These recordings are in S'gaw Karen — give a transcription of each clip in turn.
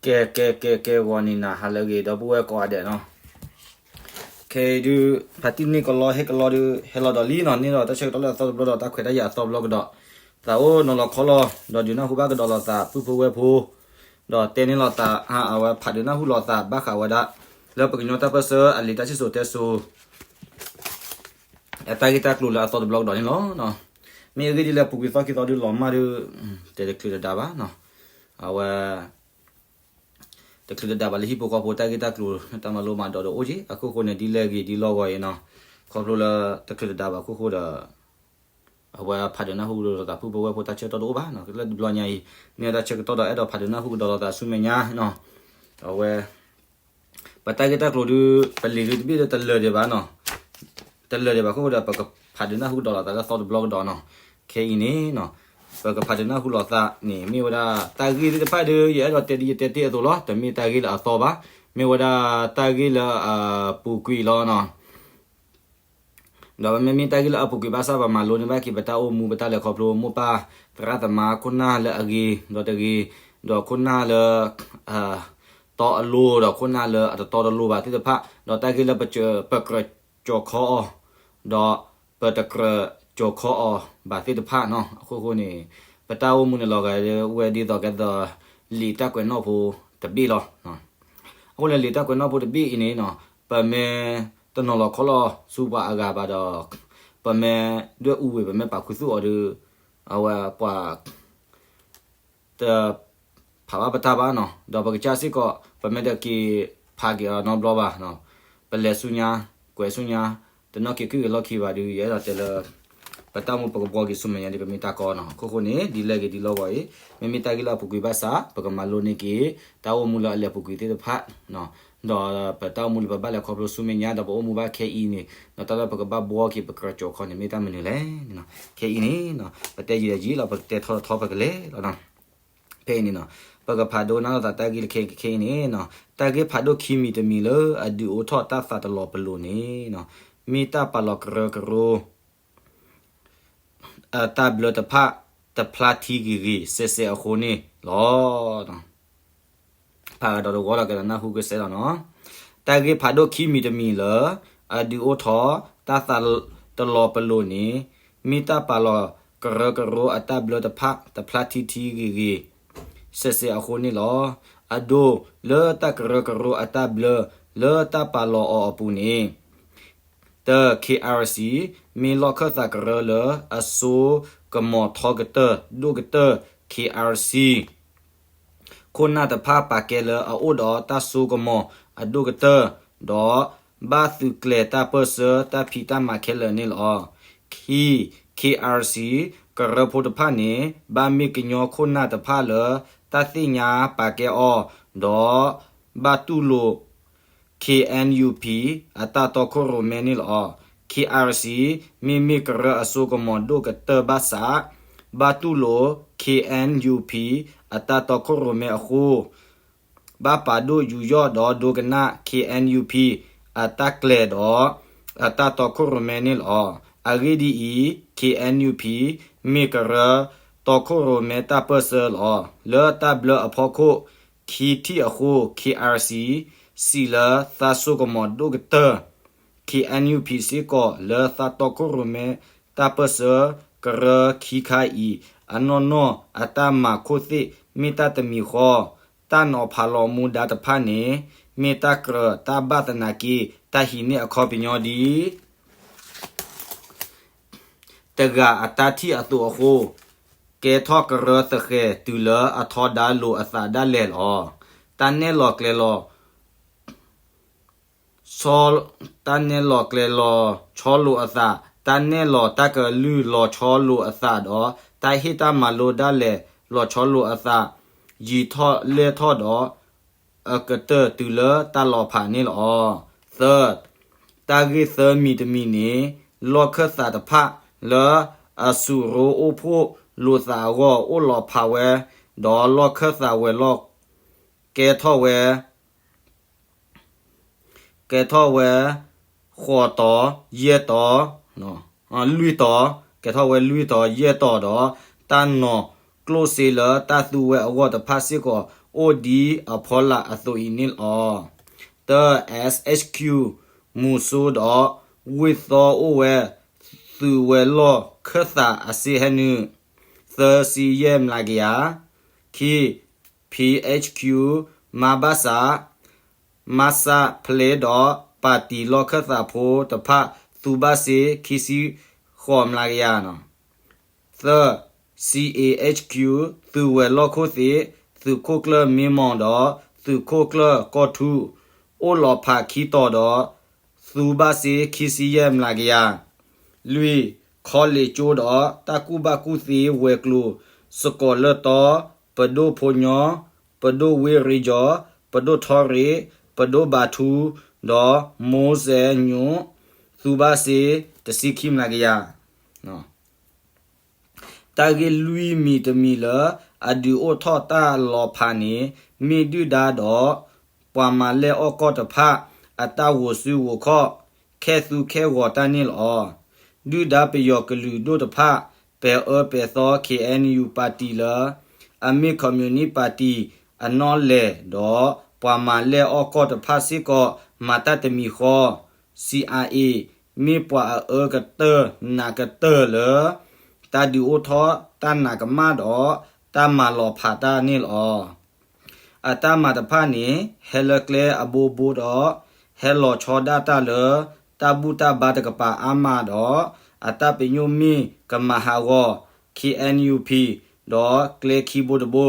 ကဲ ကဲ ကဲ ကဲ ဂီၤနံၤနၤ ဟါလၢအဂ့ၤ ဒီပုၢ်ဝဲၢ်ကိးဂၤဒဲးနီၤ. ခဲအံၤဒုး ဖါတံၢ်န့ၢ်ကလီဟ့ၣ်ကလီဒုး ဟဲလီၤဒီးလံနီၤ, န့ၢ်ဒီးတၢ်ဆၢကတီၢ်လၢအသီတဘျီဒီး တၢ်ခွဲးတၢ်ယာ်အသီတဘျီကဒီး သးအိၣ်နီၤလီၤခီလီၤ ဒီးဒုးနၢ်ဟူဘၣ်ကဒီးလိာ်သး ပုၢ်ဖိဝဲၢ်ဖိ ဒီးတဲန့ၢ်လိာ်သး အဝဲဖးဒုးနၢ်ဟူလိာ်သး ဘၣ်ဃးဝဲဒၣ် လၢပကညီတၢ်ပၢၢ်ဆၢအလံာ်တၢ်စံၣ်စိၤတဲစိၤ အတၢ်ဂ့ၢ်တၢ်ကျိၤလၢအသီတဘျီကဒီးန့ၣ်လီၤ. မ့ၢ်အဂ့ၢ်ဒ်လဲၣ် ပူၤကွံာ်သီခံသီဒုးလီၤမၢ်ဒုး တဲတချုးတဒါဘၣ်နီၤ, အဝဲ တချုးတဒါဘၣ်လၢဟံၣ်ဖိဃီဖိတၢ်ဂ့ၢ်တၢ်ကျိၤ တၢ်မၤလိမၤဒိးဒီးအိၣ်က့ၤ အခိၣ်ဃိန့ၣ် ဒ်လဲၣ်ဂ့ၤဒ်လဲၣ်ဂ့ၤအံၤနီၤ, ခီဖျိလၢတချုးတဒါဘၣ်အခိၣ်ဃိဒီး အဝဲဖးဒုးနၢ်ဟူကဒီးလိာ်သး ပုၢ်ဖိဝဲၢ်ဖိတၢ်ဆၢကတီၢ်တအိၣ်ဘၣ်နီၤ, လၢတဘျီညါအံၤ မ့ၢ်ဝဲတၢ်ဆၢကတီၢ်ဒီး အဲၣ်ဒိးဖးဒုးနၢ်ဟူကဒီးလိာ်သးဆူမဲာ်ညါနီၤ, အဝဲ ပတၢ်ဂ့ၢ်တၢ်ကျိၤဒုး ပလံာ်ဒုးတဘ့ၣ်ဒီးတလၢာ်ဒံးဘၣ်နီၤ, တလၢာ်ဒံးဘၣ်အခိၣ်ဃိဒီး ပကဖးဒုးနၢ်ဟူကဒီးလိာ်သးလၢသီတဘျီကဒီးနီၤ, ခဲအံၤန့ၣ်နီၤ, ပကဖးဒုးနၢ်ဟူလိာ်သးန့ၣ် မ့ၢ်ဝဲဒၣ်တၢ်ဂ့ၢ်သ့ၣ်တဖၣ်ဒီး ယအဲၣ်ဒိးတဲဒ်ယတဲတ့ၢ်အသိးလီၤ, တမ့ၢ်တၢ်ဂ့ၢ်လၢအသီဘၣ်, မ့ၢ်ဝဲဒၣ်တၢ်ဂ့ၢ်လၢအပူၤကွံာ်လီၤနီၤ. ဒီးမ့မ့ၢ်တၢ်ဂ့ၢ်လၢအပူၤကွံာ်ဘၣ်ဆၣ် ပမၤလိန့ၢ်ဘၣ်က့ၤ ပတၢ်အိၣ်မူ ပတၢ်လဲၤခီဖျိ မိၢ်ပၢ်သရၣ်သမါ ခိၣ်နၢ်လၢအဂ့ၤဒီးတဂ့ၤ, ဒီးခိၣ်နၢ်လၢ တီအလိၤ ဒီးခိၣ်နၢ်လၢအတတီတလိၤဘၣ်သ့ၣ်တဖၣ်, ဒီးတၢ်ဂ့ၢ်လၢပကြၢး ပကြၢးကၠီၤခီအီၤ, ဒီးပတကြၢးကၠီၤခီအီၤဘၣ်သ့ၣ်တဖၣ်နီၤ, အခိၣ်ဃိန့ၣ် ပတၢ်အိၣ်မူန့ၣ်လီၤဂာ်ဒ်ဝဲဒ်သိးကဲသိး လံာ်တၢ်ကွဲးနီၣ်ဖိတဘ့ၣ်လီၤ. အဃိန့ၣ် လံာ်တၢ်ကွဲးနီၣ်ဖိတဘ့ၣ်အံၤန့ၣ်နီၤ, ပမ့ၢ်တနီၤလီၤခီလီၤဆူပှၤအဂၤဘၣ်ဒီး ပမ့ၢ်ဒွဲၣ်အူဝ့ၢ် ပမ့ၢ်ပာ်ခူသူၣ်အီၤဒီး အဝဲပှၤ တဖးဘၣ်ပတၢ်ဘၣ်နီၤ, ဒီးပကစၢ်စ့ၢ်ကီး ပမ့ၢ်တက့ၤဖးက့ၤအီၤနီတဘျီဘၣ်, ပလဲၤဆူညါ ကွဲးဆူညါ တနီၣ်က့ၤခုၣ်က့ၤလီၢ်ခံဘၣ်ဒီး ယအဲၣ်ဒိးတဲလၢ ပတၢ်အိၣ်မူပကဘှီက့ၤဆူမဲာ်ညါဒီး ပမ့ၢ်တၢ်ကီနီၤ, အခိၣ်ဃိန့ၣ် ဒ်လဲၣ်ဂ့ၤဒ်လဲၣ်ဂ့ၤအံၤ, မ့မ့ၢ်တၢ်ဂ့ၢ်လၢအပူၤကွံာ်ဘၣ်ဆၣ် ပကမၤလိန့ၢ်က့ၤ တၢ်အိၣ်မူလၢအလဲၤပူၤကွံာ်သ့ၣ်တဖၣ် ဒီးပတၢ်အိၣ်မူလၢပဘၣ်လဲၤခီဖျိဆူမဲာ်ညါ ဒီးပအိၣ်မူဘၣ်ခဲအံၤန့ၣ် ဒီးတၢ်လၢပကဘၣ်ဘှီက့ၤပကြၢးကၠီၤခီန့ၣ် မ့ၢ်တၢ်မနုၤလဲၣ်န့ၣ်နီၤ, ခဲအံၤန့ၣ် ပတဲယံာ်ဒီးယံာ်လီၤ ပကတဲထီထီပကလဲၤလီၤနီၤ, ဖဲအံၤန့ၣ်နီၤ, ပကဖးဒိကနၣ်လိာ်သးတၢ်ဂ့ၢ်လၢခဲခဲအံၤန့ၣ်နီၤ, တၢ်ဂ့ၢ်ဖးဒိၣ်ခံမံၤတမံၤလၢအဒုးအိၣ်ထီၣ်တၢ်သးတလီၤပလိာ်န့ၣ်နီၤ, မ့ၢ်တၢ်ပာ်လီၤကရၢကရိ အတၢ်ဘျၢတဖၣ် တဖျါထံဂ့ၤဂ့ၤစဲးစဲးအဃိန့ၣ်လီၤ. ဖးကဒီးတဝီလီၤ ကဲဒီးနၢ်ဟူကစဲးလီၤနီၤ, တၢ်ဂ့ၢ်ဖးဒိၣ်ခံမံၤတမံၤလၢ အဒုးအိၣ်ထီၣ်တၢ်သးတလီၤပလိာ်န့ၣ် မ့ၢ်တၢ်ပာ်လီၤကရၢကရိအတၢ်ဘျၢတဖၣ် တဖျါထံထံဂ့ၤဂ့ၤ စဲးစဲးအဃိန့ၣ်လီၤ. အဒိ လၢတၢ်ကရၢကရိအတၢ်ဘျၢ လၢတၢ်ပာ်လီၤအီၤအပူၤန့ၣ် တၢ ခ့အၣ်အၣ်စံၣ် မ့ၢ်လီၢ်ခၢၣ်သးကရၢလၢအစိကမီၤထီကတၢၢ်ဒိၣ်ကတၢၢ် ခ့အၣ်အၣ်စံၣ် ခိၣ်နၢ်တဖၣ်ပာ်ကဲလၢအအိၣ်ဒီးတၢ်စိကမီၤအဒိၣ်ကတၢၢ် ဒီးဘၣ်သုးကျဲၤတၢ်ပၢၢ်ဆၢတၢ်ဖံးတၢ်မၤခဲလၢာ်န့ၣ်လီၤ. ခံ ခ့အၣ်အၣ်စံၣ် ကရၢဖိတဖၣ်န့ၣ် ဘၣ်မ့ၢ်ကညီခိၣ်နၢ်တဖၣ်လၢတၢ်သ့ၣ်ညါပာ်ကဲအီၤ ဒီးဘၣ်တူၢ်လိာ် ခ့အၣ်အၣ်ယူၣ်ပံၣ် အတၢ်တီခိၣ်ရိၣ်မဲန့ၣ်လီၤ. ခ့အၣ်အၣ်စံၣ် မ့မ့ၢ်ကရၢအစိကမီၤဒိၣ်ကတၢၢ်ဘၣ်ဆၣ် ဘၣ်တူၢ်လိာ် ခ့အၣ်အၣ်ယူၣ်ပံၣ် အတၢ်တီခိၣ်ရိၣ်မဲအဃိ ဘၣ်ပာ်ဒိၣ်ယူးယီၣ်ဒီးဒိကနၣ် ခ့အၣ်အၣ်ယူၣ်ပံၣ် အတၢ်ကျဲၤဒီး အတၢ်တီခိၣ်ရိၣ်မဲန့ၣ်လီၤ. အဂ့ၢ်ဒ်အံၤ, ခ့အၣ်အၣ်ယူၣ်ပံၣ် မ့ၢ်ကရၢတီခိၣ်ရိၣ်မဲတၢ်ပၢၢ်ဆၢလီၤ. လၢတၢ်ဘျၢအဖီခိၣ် ခံထံၣ်အဃိ ခ့အၣ်အၣ်စံၣ် စံးလၢသးစိကမီၤဒိၣ်ကတၢၢ် ခ့အၣ်အၣ်ယူၣ်ပံၣ်စ့ၢ်ကီး လၢသးတီခိၣ်ရိၣ်မဲတၢ်ပၢၢ်ဆၢ ကရၢခံခါအံၤ အနီၢ်နီၢ်အတၢ်မၤခိၣ်သ့ၣ် မ့ၢ်တၢ်တမံၤဃီ တၢ်နီၤဖးလီၤမူဒါတဖၣ်န့ၣ် မ့ၢ်တၢ်ကြၢးတၢ်ဘၣ်သနာ်က့ တၢ်ဟံးန့ၢ်အခီပညီဒ် တဂၤအတၢ်ထံၣ်အသိးအဃိ ကဲထီၣ်ကရၢသဃဲၤတုၤလၢအထီဒါလိာ်အသးဒၣ်လဲာ်လီၤ. တၢ်နဲၣ်လီၤကျဲၤလီၤ ဆီ တၢ်နဲၣ်လီၤကျဲၤလီၤဆီလိာ်အသး, တၢ်နဲၣ်လီၤတၢ်ကလုၢ်လီၤဆီလိာ်အသးဒီး တၢ်ဟ့ၣ်တၢ်မၤလိဒၣ်လဲာ်လီၤဆီလိာ်အသး, ယံာ်ထီၣ်လဲၢ်ထီၣ်ဒီး အကတၢၢ်တုၤလၢတၢ်လီၤဖးန့ၣ်လီၤ. သၢ, တၢ်ဂ့ၢ်သၢမံၤတမံၤန့ၣ် လီၢ်ခၢၣ်သးတဖၣ်လၢအစူးရိအိၣ်ဖှိၣ်လိာ်သးအဂီၢ် အိၣ်လီၤဖးဝဲ, ဒီးလီၢ်ခၢၣ်သးဝဲၤလီၢ် ကဲထီၣ်ဝဲ ကဲထီၣ်ဝဲ ဃိးတီၤ ယဲၢ်တီၤ လွံၢ်တီၤ, ကဲထီၣ်ဝဲလွံၢ်တီၤ ယဲၢ်တီၤဒီး တၢ်နီၤကျိၣ်စ့လၢတၢ်သူဝဲအဂီၢ်တဖၣ်စ့ၢ်ကီး အိၣ်ဒ်အဖီလာ်အသိးအံၤန့ၣ်လီၤ. တၢ S H Q မူၤစိဒီး ဝ့ၢ်သီအိၣ်ဝဲ သုးဝဲၤလီၢ်ခၢၣ်သးအစ့ဟဲနုာ် သၢဆံယဲၢ်မျးကယၤ, ခံ P H Q မါဘၣ်ဆၣ် မါစၢ်ဖျဲးဒီး ပၣ်တံၣ်လီၢ်ခၢၣ်သးဖိတဖၣ် သူဘၣ်စ့ ခံဆံဃိးမျးကယၤ, သၢ C A H Q သုးဝဲၤလီၢ်ခိၣ်သ့ၣ် သုးခိၣ်ကျၢၢ်မ့မီၢ်ဒီး သုးခိၣ်ကျၢၢ်ကီၢ်ထူ အိၣ်လီၤဖးခံတီၤဒီး သူဘၣ်စ့ ခံဆံယဲၢ်မျးကယၤ, လွံၢ် ခီလ့ၣ်ကၠိဒီး တၢ်ကူၣ်ဘၣ်ကူၣ်သ့ဝဲၤကျိၤ စကီၤလၢၢ်တီ, ပဒိၣ်ဖိညီ, ပဒိၣ်ဝ့ရ့ယီၤ, ပဒိၣ်ထီရ့ၣ်, ပဒိၣ်ဘးထူ, ဒီးမိၢ်စဲညိၣ် သူဘၣ်စ့ တဆံခံမျးကယၤ. တၢ်ဂ့ၢ်လွံၢ်မံၤတမံၤလၢအဒုးအိၣ်ထီၣ်တၢ်လီၤဖးန့ၣ် မ့ၢ်ဒုၣ်ဒါဒီး ပှၤမၤလဲၢ်အီၣ်ကီၢ်တဖၣ် အတၢ်ဂိၤစုဂိၤခီၣ် ခဲသူခဲဂီၤတၢ်န့ၣ်လီၤ. ဒုၣ်ဒါပယီၤကလုာ်ဒိၣ်တဖၣ် ပဲၤအၢပဲၤသီ K N U ပၣ်တံၣ်လၢ အမ့ၢ် communist ပၣ်တံၣ်အနီၣ်လဲၢ်ဒီး ပှၤမၤလဲၢ်အီၣ်ကီၢ်တဖၣ်စ့ၢ်ကီး မၤတၢ်တမံၤဃီ C I A မ့ၢ်ပှၤအအၢကတၢၢ်နးကတၢၢ်လၢ တၢ်ဒုးအိၣ်ထီၣ်တၢ်နးကမၣ်ဒီး တၢ်မၤလီၤဖးတၢ်န့ၣ်လီၤ. အတၢ်မၤတဖၣ်န့ၣ် ဟဲလၢကျဲအဘိဘိဒီး ဟဲလီၤဆီဒၣ်တၢ်လၢ တၢ်ဘူၣ်တၢ်ဘါတကပၤအါမးဒီး အတၢ်ပညိၣ်မ့ၢ်ကမၤဟးဂီၤ K N U P ဒီးကျဲခံဘိတဘိ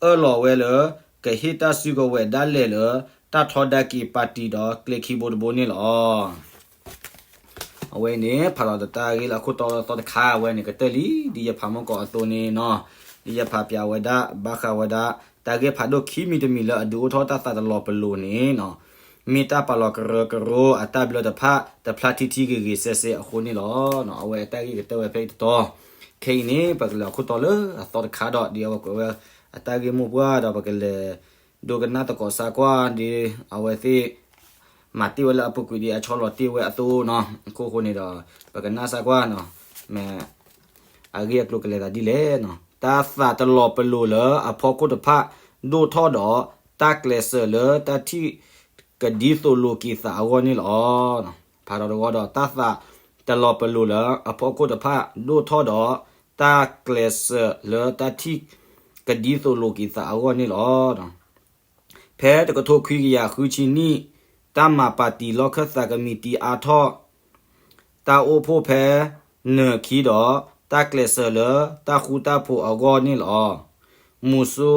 အၢၣ်လီၤဝဲလၢ ကဟ့ၣ်တၢ်စုကဝဲၤဒၣ်လဲာ်လၢ တၢ်ထီဒါက့ၤပၣ်တံၣ်ဒီးကျဲခံဘိတဘိန့ၣ်လီၤ. အဝဲန့ၣ် ဖးလီၤတၢ်ဂ့ၢ်လၢအခိၣ်တီသီတခါ အဝဲန့ၣ်ကတၢၢ်လံ ဒ်ယဖးမီၢ်ကီးအသိးန့ၣ်နီၤ, ဒ်ယဖးပၠးဝဲဒၣ် ဘၣ်ဃးဝဲဒၣ် တၢ်ဂ့ၢ်ဖးဒိၣ်ခံမံၤတမံၤလၢအဒုးအိၣ်ထီၣ်တၢ်သးတလီၤပလိာ်န့ၣ်နီၤ, မ့ၢ်တၢ်ပာ်လီၤကရၢကရိအတၢ်ဘျၢတဖၣ် တဖျါထံထံဂ့ၤဂ့ၤစဲစဲအဃိန့ၣ်လီၤ. အဝဲအတၢ်ဂ့ၢ်ကတၢၢ်ဝဲဖဲအံၤတတီၤ, ခဲအံၤန့ၣ် ပကလဲၤအခိၣ်တီလၢအသီတခါဒီး ဒ်အဝဲကွဲးဝဲအတၢ်ဂ့ၢ်မိၢ်ပှၢ်ဒီး ပကလဲၤ ဒိကနၣ်သကိးစၢ်ကွၢ်ဒ် အဝဲသ့ၣ် မၤတ့ၢ်ဝဲလၢအပူၤကွံာ်ဒ်အဆီလီၤတ့ၢ်ဝဲအသိးနီၤ, အခိၣ်ဃိန့ၣ်ဒီး ပကနၣ်စၢ်ကွၢ်နီၤ, မ့ၢ် အဂ့ၢ်အကျိၤကလဲၤသးဒ်လဲၣ်နီၤ, တၢ်သးတလီၤပလိာ်လၢအဖီခိၣ်တဖၣ် ဒိၣ်ထီၣ်ဒီး တၢ်ကျဲးစၢးလၢတၢ်ထံၣ်ကဒ်သိးလိာ်က့ၤသးအဂီၢ်န့ၣ်လီၤ. ဖးထီတဝီဒီး တၢ်သးတလီၤပလိာ်လၢအဖီခိၣ်တဖၣ် ဒိၣ်ထီၣ်ဒီး တၢ်ကျဲးစၢးလၢတၢ်ထံၣ်ကဒ်သိးလိာ်က့ၤသးအဂီၢ်န့ၣ်လီၤ. ဖဲတကထိခွံကယၤဃုဆံနံၣ် တၢ်မၤပၣ်တံၣ်လီၢ်ခၢၣ်သးကမံးတံာ်အါထီၣ် တၢ်အိၣ်ဖှိၣ်ဖဲနၢၤခံဒီး တၢ်ကျဲးစၢးလၢတၢ်ဃူတၢ်ဖိးအဂီၢ်န့ၣ်လီၤ. မူၤစိ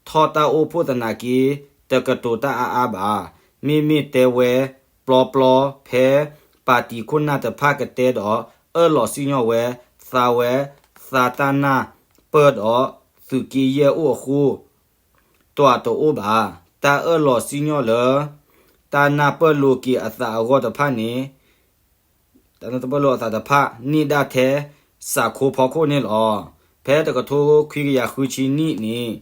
ထီၣ်တၢ်အိၣ်ဖှိၣ်သနာ်က့ တကတိၤတၢ်အါအါဘၣ်. မ့မ့ၢ်တဲဝဲပျီပျီဖဲ ပၣ်တံၣ်ခိၣ်နၢ်တဖၣ်ကတဲဒီး အၢၣ်လီၤစံၣ်ညီၣ်ဝဲ သါဝဲ သါတၢ်နၢ်ပၢၢ်ဒီးသုးက့ယဲၢ်အိၣ်အဃိ တွၤတအိၣ်ဘၣ်. တၢ်အၢၣ်လီၤစံၣ်ညီၣ်လၢ တၢ်နၢ်ပၢၢ်လိာ်က့ၤအသးအဂီၢ်တဖၣ်န့ၣ် တၢ်နၢ်ပၢၢ်လိာ်အသးတဖၣ် န့ၢ်ဒၣ်ထဲစးခိဖီခိၣ်န့ၣ်လီၤ. ဖဲတကထိခွံကယၤဃုဆံနံၣ်န့ၣ်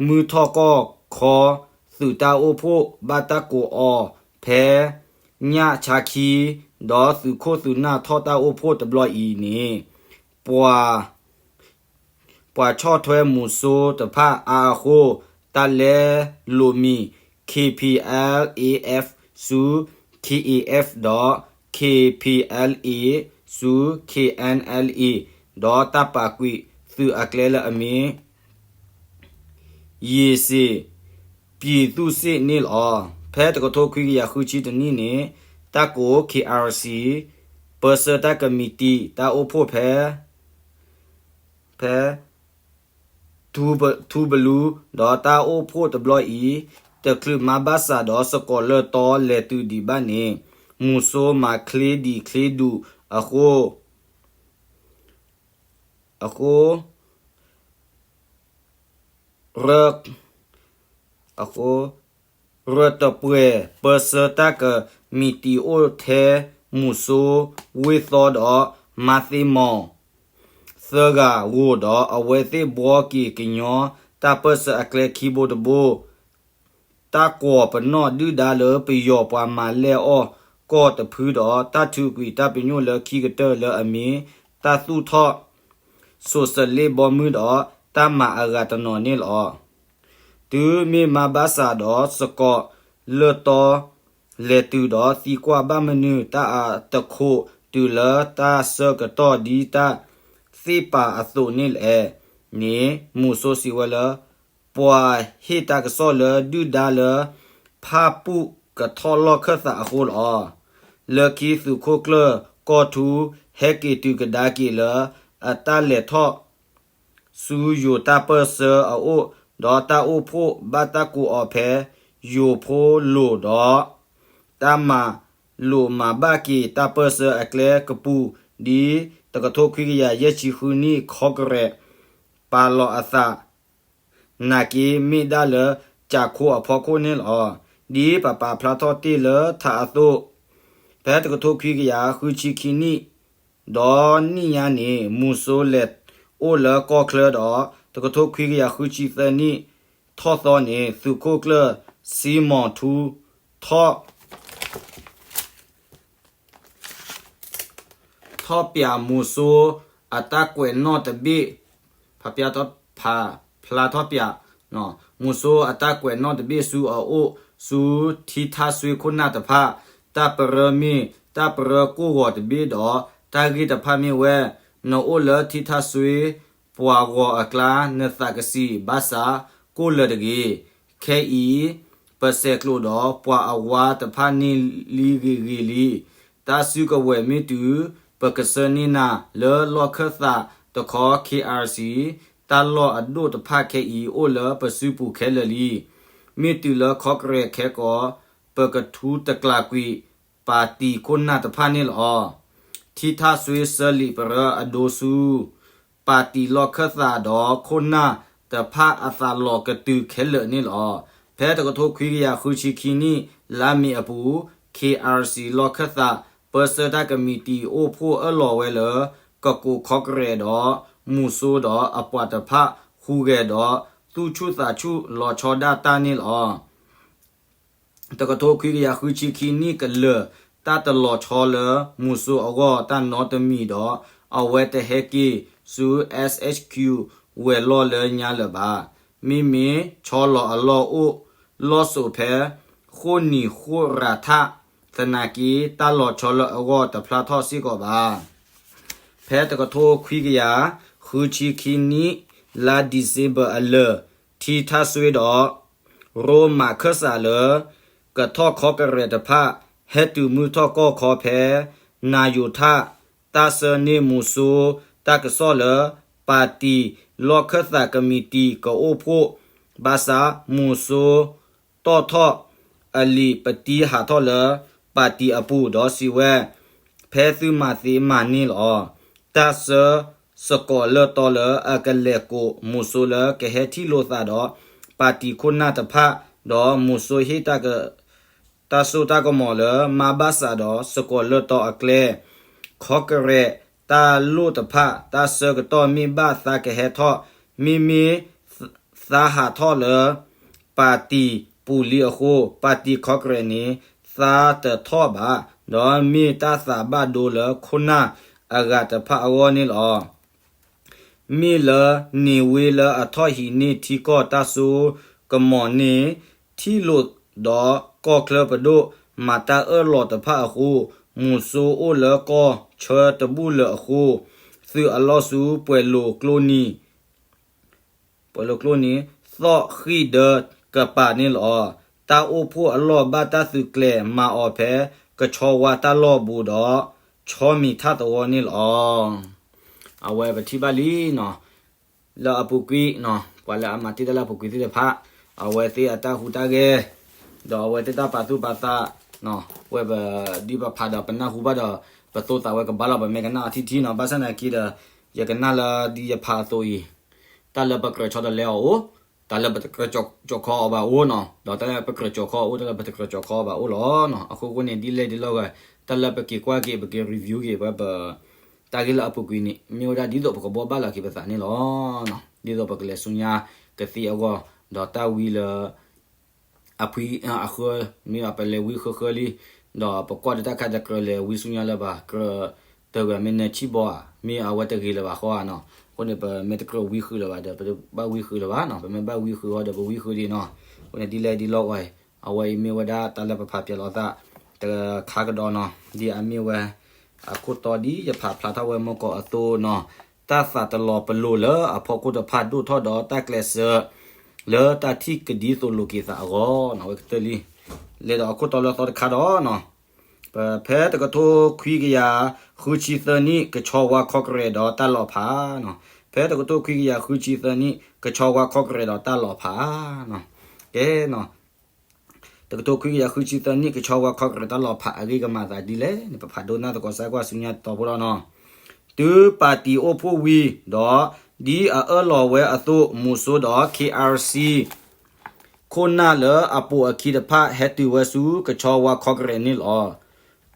မုၢ်ထီၣ်ကီၢ်ခီ သုးတၢ်အိၣ်ဖှိၣ်ဘၣ်တၢ်ကိးအီၤဖဲ ညၣ်ဆါခံ ဒီးသုးခိၣ်သုးနၢ်ထီၣ်တၢ်အိၣ်ဖှိၣ်တဘျီအံၤန့ၣ် ပှၤ ပှၤဆီၣ်ထွဲမူၤစိတဖၣ်အါအဃိ တၢ်လဲလိာ်မံၤ K P L A F ဆူ K A F ဒီး K P L A ဆူ K N L A ဒီးတၢ်ပာ်ကွံာ်သုးအကျဲလၢအမ့ၢ် ရေစ့ၣ် ပြည်သူ့စစ် န့ၣ်လီၤ. ဖဲတကထိခွံကယၤဃုဆံတနံၣ်န့ၣ် တၢ်ကိး K R C ပၢဆှၢတၢ်ကမံးတံာ်တၢ်အိၣ်ဖှိၣ်ဖဲ ဖဲ ထူဘလူး ဒီးတၢ်အိၣ်ဖှိၣ်တဘျီအံၤ တချုးမါဘၣ်ဆၣ်ဒီးစကီၤလၢၢ်တီလဲၤတုၤဒံးဘၣ်န့ၣ် မူၤစိမၤချ့ဒံးချ့ဒူးအဃိ အဃိ ရၢ အဃိ ရၢတပှဲၤ ပၢဆှၢတၢ်ကမံးတံာ်အိၣ်ထဲ မူၤစိ ဝ့ၢ်သီဒီး မါသ့မီၢ် သၢဂၤဧိၤဒီး အဝဲသ့ၣ်ဘှီက့ၤကညီတၢ်ပၢၢ်ဆၢအကျဲခံဘိတဘိ တၢ်ကွီၢ်ပနီၣ်ဒုၣ်ဒါလၢပယီၤပှၤမၤလဲၢ်အီၣ်ကီၢ်တဖုဒီး တၢ်ထုးကွံာ်တၢ်ပညိၣ်လၢခံကတၢၢ်လၢအမ့ၢ် တၢ်သူၣ်ထီၣ် စိးစလ့ၣ်ဘီမုၢ်ဒီး တၢ်မၤအဂၤတနီၤန့ၣ်လီၤ. တုၤမ့ၢ်မါဘၣ်ဆၣ်ဒီးစကီးလၢၢ်တီ လဲၤတုၤဒီးသံကွၢ်ဘၣ်မနုၤတၢ်အတခိး တုၤလၢတၢ်ဆၢကတီၢ်ဒ်တၢ်သ့ၣ်ပာ်အသိးန့ၣ်လဲၣ်န့ၣ် မူၤစိစံးဝဲလၢ ပှၤဟ့ၣ်တၢ်ကစီၣ်လၢဒုၣ်ဒါလၢ ဖၣ်ပူၣ်ကထီၣ်လီၢ်ခၢၣ်သးအဃိလီၤ. လၢခံသုးခိၣ်ကျၢၢ်ကီၢ်ထူ ဟဲက့ၤတုၤကဒါက့ၤလၢ အတၢ်လဲၤထီၣ် ဆူယိၤတၢ်ပၢၢ်ဆၢအအိၣ်, ဒီးတၢ်အိၣ်ဖှိၣ်ဘၣ်တၢ်ကိးအီၤဖဲ ယိၤဖိလိာ်ဒီး တၢ်မၤလိာ်မၤဘၣ်က့ၤတၢ်ပၢၢ်ဆၢအကျဲကပူၤ ဒ်တကထိခွံကယၤယဲၢ်ဆံဃုနံၣ် ခီကရဲး ပာ်လီၤအသး နာ်က့မ့ၢ်ဒၣ်လၢ ကၠးခိအဖီခိၣ်န့ၣ်လီၤ. ဒ်ပပာ်ဖျါထီၣ်တ့ၢ်လၢထးအသိး ဖဲတကထိခွံကယၤဃုဆံခံနံၣ် ဒီနံၣ်ညါန့ၣ် မူၤစိလဲၤအိၣ်လၢကီၢ်ချၢဒီး တကထိခွံကယၤဃုဆံသၢနံၣ်ထီၣ်သီန့ၣ် သုးခိၣ်ကျၢၢ်စံမီၤထူ ထီၣ် ထီၣ်ပၠးမူၤစိအတၢ်ကွဲးနီၣ်တဘ့ၣ်, ဖးပၠးထီၣ်, ဖးဖျါထီၣ်ပၠး, မူၤစိအတၢ်ကွဲးနီၣ်တဘ့ၣ်ဆူအအိၣ်, ဆူထံထၣ်စွ့ခိၣ်နၢ်တဖၣ်, တၢ်ပရၢမ့ၢ်တၢ်ပရၢကိၢ်ဂီၤတဘ့ၣ်ဒီး တၢ်ဂ့ၢ်တဖၣ်မ့ၢ်ဝဲ, နအိၣ်လၢထံထၣ်စွ့ပှၤဂီၤအကျါ နသးကဆံးဘၣ်ဆၣ် ကိၢ်လၢာ်တဂ့ၤ. ခဲအံၤ ပဆဲးကျိးဒီးပှၤအဝါတဖၣ်န့ၢ်လံဂ့ၤဂ့ၤလံ. တၢ်စုကဝဲၤမ့ၢ်တုၤ ပကဆှၢန့ၢ်နၤလၢလီၢ်ခၢၣ်သးတခီ ခ့အၣ်စံ, တၢ်လီၢ်အဒိၣ်တဖၣ်ခဲအံၤအိၣ်လၢပစုပူၤခဲလၢာ်လံ. မ့ၢ်တုၤလၢခီကရဲးခဲကိာ် ပကထူတကျးကွံာ် ပၣ်တံၣ်ခိၣ်နၢ်တဖၣ်န့ၣ်လီၤ. ထံထၣ်စွ့စၢလံာ်ပရၢအဒိဆူ ပၣ်တံၣ်လီၢ်ခၢၣ်သးဒီးခိၣ်နၢ်တဖၣ်အသးလီၤကတုၤခဲလၢာ်န့ၣ်လီၤ. ဖဲတကထိခွံကယၤဃုဆံခံနံၣ် လါမ့ၤအပူၤ ခ့အၣ်စံ လီၢ်ခၢၣ်သး ပၢဆှၢတၢ်ကမံးတံာ်အိၣ်ဖှိၣ်အၢၣ်လီၤဝဲလၢ ကကိးခီကရဲးဒီး မူၤစိဒီးအပှၤတဖၣ်ဟူးဂဲၤဒီး သူၣ်ဆူၣ်သးဆူၣ်လီၤဆီဒၣ်တၢ်န့ၣ်လီၤ. တကထိခွံကယၤဃုဆံခံနံၣ်ကလၢာ် တၢ်တလီၤဆီလၢမူၤစိအဂီၢ်တၢ်နီတမံၤဒီး အဝဲတဟဲက့ၤဆူ SHQ ဝဲၤလီၢ်လၢညါလၢၤဘၣ်. မ့မ့ၢ်ဆီလီၤအလီၢ်အိၣ်လီၢ်စိၤဖဲ ဃိၣ်နံၤဃိၣ်ရၤထၣ် သနာ်က့ တၢ်လီၤဆီလၢအဂီၢ်တဖျါထီၣ်စ့ၢ်ကီးဘၣ်. ဖဲတကထိခွံကယၤဃုဆံခံနံၣ် လါ December အလၢာ် ထံထၣ်စွ့ဒီး ရိမးခၢၣ်စးလၢ ကထီၣ်ခီကရဲးတဖၣ် ဟဲတုၤမုၢ်ထီၣ်ကီၢ်ခီဖဲ နၤယိၤထၣ် တၢ်ဆှၢန့ၢ်မူၤစိ တၢ်ကစီၣ်လၢ ပၣ်တံၣ်လီၢ်ခၢၣ်သးကမံးတံာ်ကအိၣ်ဖှိၣ် ဘၣ်ဆၣ်မူၤစိ တီၣ်ထီၣ်အလံာ်ပတံဟးထီၣ်လၢ ပၣ်တံၣ်အပူၤဒီးစံးဝဲ, ဖဲသုမၤသ့မၤန့ၢ်လီၤ. တၢ်ဆှၢစကီးလၢၢ်တီလၢအကလဲၤကိးမူၤစိလၢကဟဲထံၣ်လိာ်သးဒီး ပၣ်တံၣ်ခိၣ်နၢ်တဖၣ်, ဒီးမူၤစိဟ့ၣ်တၢ်က တၢ်စိတၢ်ကမီၤလၢ မါဘၣ်ဆၣ်ဒီးစကီးလၢၢ်တီအကျဲ, ခီကရဲးတၢ်လိၣ်တဖၣ် တၢ်ဆၢကတီၢ်မ့ၢ်ဘၣ်သါကဟဲထီၣ်, မ့မ့ၢ်သါဟးထီၣ်လၢ ပၣ်တံၣ်ပူၤလံအဃိ, ပၣ်တံၣ်ခီကရဲးန့ၣ် သါတထီၣ်ဘၣ်, ဒီးမ့ၢ်တၢ်သးဘၣ်ဒိလၢခိၣ်နၢ်အဂၤတဖၣ်အဂီၢ်န့ၣ်လီၤ. မ့ၢ်လၢန့ၣ်ဝ့လၢအထီၣ်ဟံးန့ၢ်ထံကီၢ်တၢ်စိကမီၤန့ၣ် ထံၣ်လိာ်ဒီးကီၢ်ချၢပဒိၣ်မၤတၢ်အၢၣ်လီၤတဖၣ်အဃိ, မူၤစိအိၣ်လၢကီၢ်ဆၢတဘူၣ်လၢာ်အဃိ, သုးအလီၢ်ဆူပှဲၤလိာ်ကျိနံၤ ပှဲၤလိာ်ကျိနံၤ သီၣ်ဃံၣ်ဒၢကပၤန့ၣ်လီၤ. တၢ်အိၣ်ဖှိၣ်အလီၢ်ဘၣ်တၢ်သုးကျဲၤမၤအီၤဖဲ ကဆီဝါတၢ်လီၢ်ဘူးဒီး ဆီမံၤထၣ်သဝီန့ၣ်လီၤ. အဝဲပထံၣ်ဘၣ်လံနီၤ လၢအပူၤကွံာ်နီၤ ပှၤလၢအမၤတ့ၢ်တၢ်လၢအပူၤကွံာ်သ့ၣ်တဖၣ် အဝဲသ့ၣ်အတၢ်ဟူးတၢ်ဂဲၤ ဒီးအဝဲသ့ၣ်တၢ်ပာ်သူၣ်ပာ်သး ဝဲပဒ်ပဖးဒီးပနၢ်ဟူဘၣ်ဒီး ပသိသးဝဲကဘၣ်လီၤ ပမ့ၢ်ကနၣ်အီၤထံထံနီၤ ဘၣ်ဆၣ်သနာ်က့ဒီး ယကနၣ်လၢဒ်ယဖးအသိးအံၤ တၢ်လၢပကြၢးဆီတလဲအီၤအိၣ်, တၢ်လၢပတကြၢးကၠီၣ်ခီအီၤဘၣ်အိၣ်နီၤ, ဒီးတၢ်လၢပကြၢးကၠီၣ်ခီအီၤအိၣ် တၢ်လၢပတကြၢးကၠီၣ်ခီအီၤဘၣ်အိၣ်လီၤ. အဃိဃိန့ၣ် ဒ်လဲၣ်ဒ်လဲၣ်ဂ့ၤ တၢ်လၢပက့ၤကွၢ်က့ၤ ပက့ၤ review က့ၤ ပ တၢ်ဂ့ၢ်လၢအပူၤကွံာ်န့ၣ် မ့ၢ်ဝဲဒၣ်ဒ်သိးပကဘှီဘၣ်လီၤက့ၤပသးန့ၣ်လီၤ. ဒ်သိးပကလဲၤဆူညါကသ့အဂီၢ် ဒီးတၢ်ဝံလၢ အဖှံအဃၢ မ့ၢ်ပလဲၤဝံဃၢဃၢလံ, ဒီးပကွၢ်ဒီးတၢ်ခါတကြၢးလဲၤဝံဆူညါလၢၤဘၣ်, ကြၢး တဂၤမ့ၢ်နၢဆံၣ်ဘီဧါ, မ့ၢ်အဝဲတဂ့ၤလၢၤဘၣ်ဃီဧါနီၤ. အဃိန့ၣ် ပမ့ၢ်တကြၢးဝံဃုာ်လၢၤဘၣ်ဒီး ပတဘၣ်ဝံဃုာ်လၢၤဘၣ်နီၤ. ပမ့ၢ်ဘၣ်ဝံဃုာ်ဃီဒီး ပဝံဃုာ်ဒံးနီၤ. အဃိန့ၣ် ဒ်လဲၣ်ဒ်လဲၣ်ဂ့ၤ, အဝဲအံၤမ့ၢ်ဝဲဒၣ်တၢ်လၢပဖးပၠးလီၤသးတခါကဒီးနီၤ. ဒ်အမ့ၢ်ဝဲ အခိၣ်တီဒ်ယဖးဖျါထီၣ်ဝဲမုၢ်ကီၤအသိးနီၤ, တၢ်သးတလီၤပလိာ်လၢအဖီခိၣ်တဖၣ်ဒိၣ်ထီၣ်ဒီးတၢ်ကျဲးစၢး လၢတၢ်ထံၣ်ကဒ်သိးလိာ်က့ၤသးအဂီၢ်နီၤ. ဝဲကတၢၢ်လံ, လဲၤဒီးအခိၣ်တီလၢသီတခါဒီးနီၤ, ဖဲတကထိခွံကယၤဃုဆံသၢနံၣ် ကဆီဝါခီကရဲးဒီးတၢ်လီၤဖးနီၤ. ဖဲတကထိခွံကယၤဃုဆံသၢနံၣ် ကဆီဝါခီကရဲးဒီးတၢ်လီၤဖးနီၤ. ကဲနီၤ တကထိခွံကယၤဃုဆံသၢနံၣ် ကဆီဝါခီကရဲးတၢ်လီၤဖးအဂ့ၢ်ကမၤသးဒ်လဲၣ်န့ၣ် ပဖးဒိကနၣ်သကိးစၢ်ကွၢ်ဆူညါတီၤဖိလီၤနီၤ. တုၤပၣ်တံၣ်အိၣ်ဖှိၣ်ဝံၤဒီး ဒ်အအၢၣ်လီၤဝဲအသိး မူၤစိဒီး ခ့အၣ်အၣ်စံၣ် ခိၣ်နၢ်လၢအပိာ်အခံတဖၣ် ဟဲတုၤဝဲဆူကဆီဝါခီကရဲးန့ၣ်လီၤ.